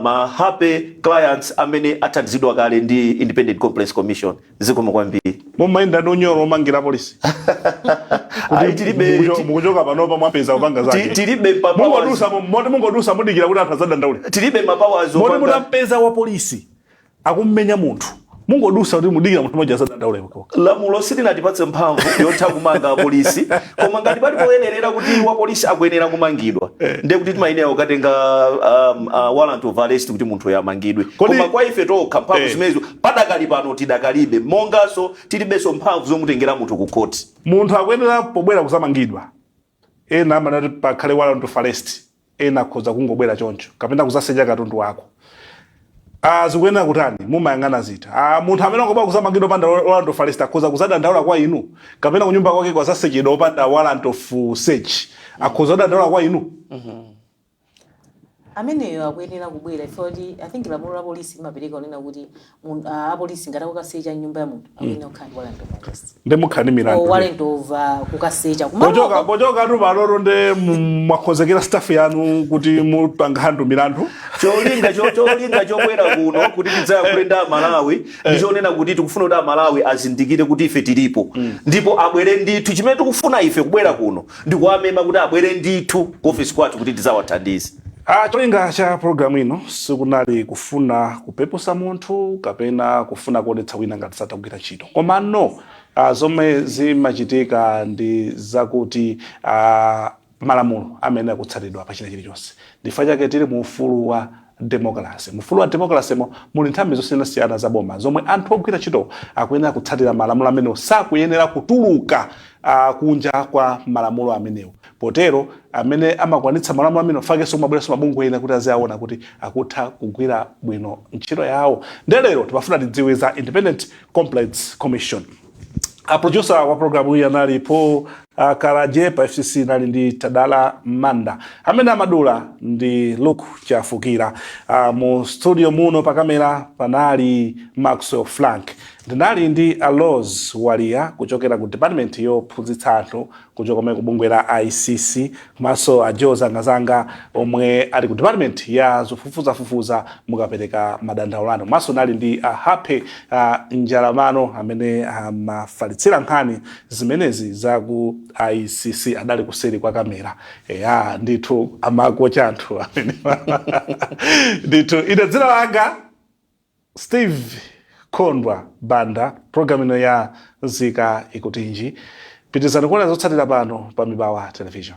ma happy clients amene athandizidwa kale ndi Independent Complaints Commission. Zikomo kwambiri. Mumayenda ndi unyolo omangira polisi? Ayi, tilibe. Mukuchoka panopa mwapeza kupanga zake. Tilibe ma powers. Mungodusa, moti mungodusa mudikira kuti anthu adzadandaule? Tilibe ma powers Moti mutampeza wa polisi akummenya munthu, mungodusa kuti mudikira munthu mmodzi azadandaule? Lamulo silinatipatse mphamvu yotha kumanga apolisi, koma ngati pali poyenerera kuti wapolisi akuyenera kumangidwa, ndiye kuti timayenera kukatenga warrant of arrest kuti munthu amangidwe. Koma kwa ife tokha mphamvu zimenezo padakali pano tidakalibe, monganso tilibenso mphamvu zomutengera munthu ku khoti. Munthu akuyenera pobwera kuzamangidwa, ena amanati pakhale warrant of arrest, ena akhoza kungobwera choncho kapena kuzasecha katundu wako. Zikuyenera kutani? Mumayang'ana zita? Munthu amene angobwera kuzamangidwa opanda warrant of arrest akhoza kuzadandaula kwa inu, kapena kunyumba kwake kwazasechedwa opanda warrant of search, akhoza kudandaula kwa inu? Ameneyo akuyenera kubwera ife kuti I think lamulo la polisi limapereka kunena kuti apolisi ngati akukasecha nyumba ya munthu, akuyenera kukhala ndi warrant of arrest. Ndi mukhala ndi or milandu warrant of kukasecha pochoka kumaloko. Pochoka tu paloto, nde mwakonzekera staff yanu kuti mupanga handle milandu? Cholinga chobwera kuno kuti tidzayankhule ndi Amalawi ndichonena kuti tikufuna kuti Amalawi azindikire kuti ife tilipo ndipo abwere ndithu. Chimene tikufuna ife kubwera kuno ndikuwamema kuti abwere ndithu ku ofisi kwathu kuti tidzawathandize. Cholinga cha programu ino sikunali kufuna kupepusa munthu kapena kufuna kuonetsa wina ngati satagwira ntchito, koma no, zomwe zimachitika ndi zakuti malamulo amene akutsatidwa pa china chilichonse. Ndifukwa chake tili mu ufulu wa democracy. Mu ufulu wa democracy mo muli nthambi zosiyanasiyana za boma zomwe anthu ogwira ntchito akuyenera kutsatira malamulo amenewo, sakuyenera kutuluka kunja kwa malamulo amenewo. Potero amene amakwanitsa malamulo amenewo fakenso kumabweranso mabungwe ena kuti aziaona kuti akutha kugwira bwino ntchito yawo. Ndelero timafuna tidziwe za Independent Complaints Commission. A producer wa programu iyi anali Paul. Kalaje pa FCC nali ndi Tadala Manda, amene amadula ndi Luke Chafukira. Mu studio muno pa kamera panali Maxwell Frank. Ndinali ndi Alos Walia kuchokera ku department yophunzitsa anthu kuchoka komwe ku bungwe la ICC, komanso a Joe Zangazanga omwe ali ku department ya zofufuzafufuza mukapereka madandaulo anu. Komanso nali ndi a Happy Njalamano amene amafalitsira nkhani zimenezi za ku ICC, adali kuseri kwa kamera. Eya, ndithu amakocha anthu amene ndithu. Ine dzina langa Steve Kondwa Banda. Program ino ya Nzika Ikutinji. Pitizani kuona zotsatira pano pa Mibawa Television.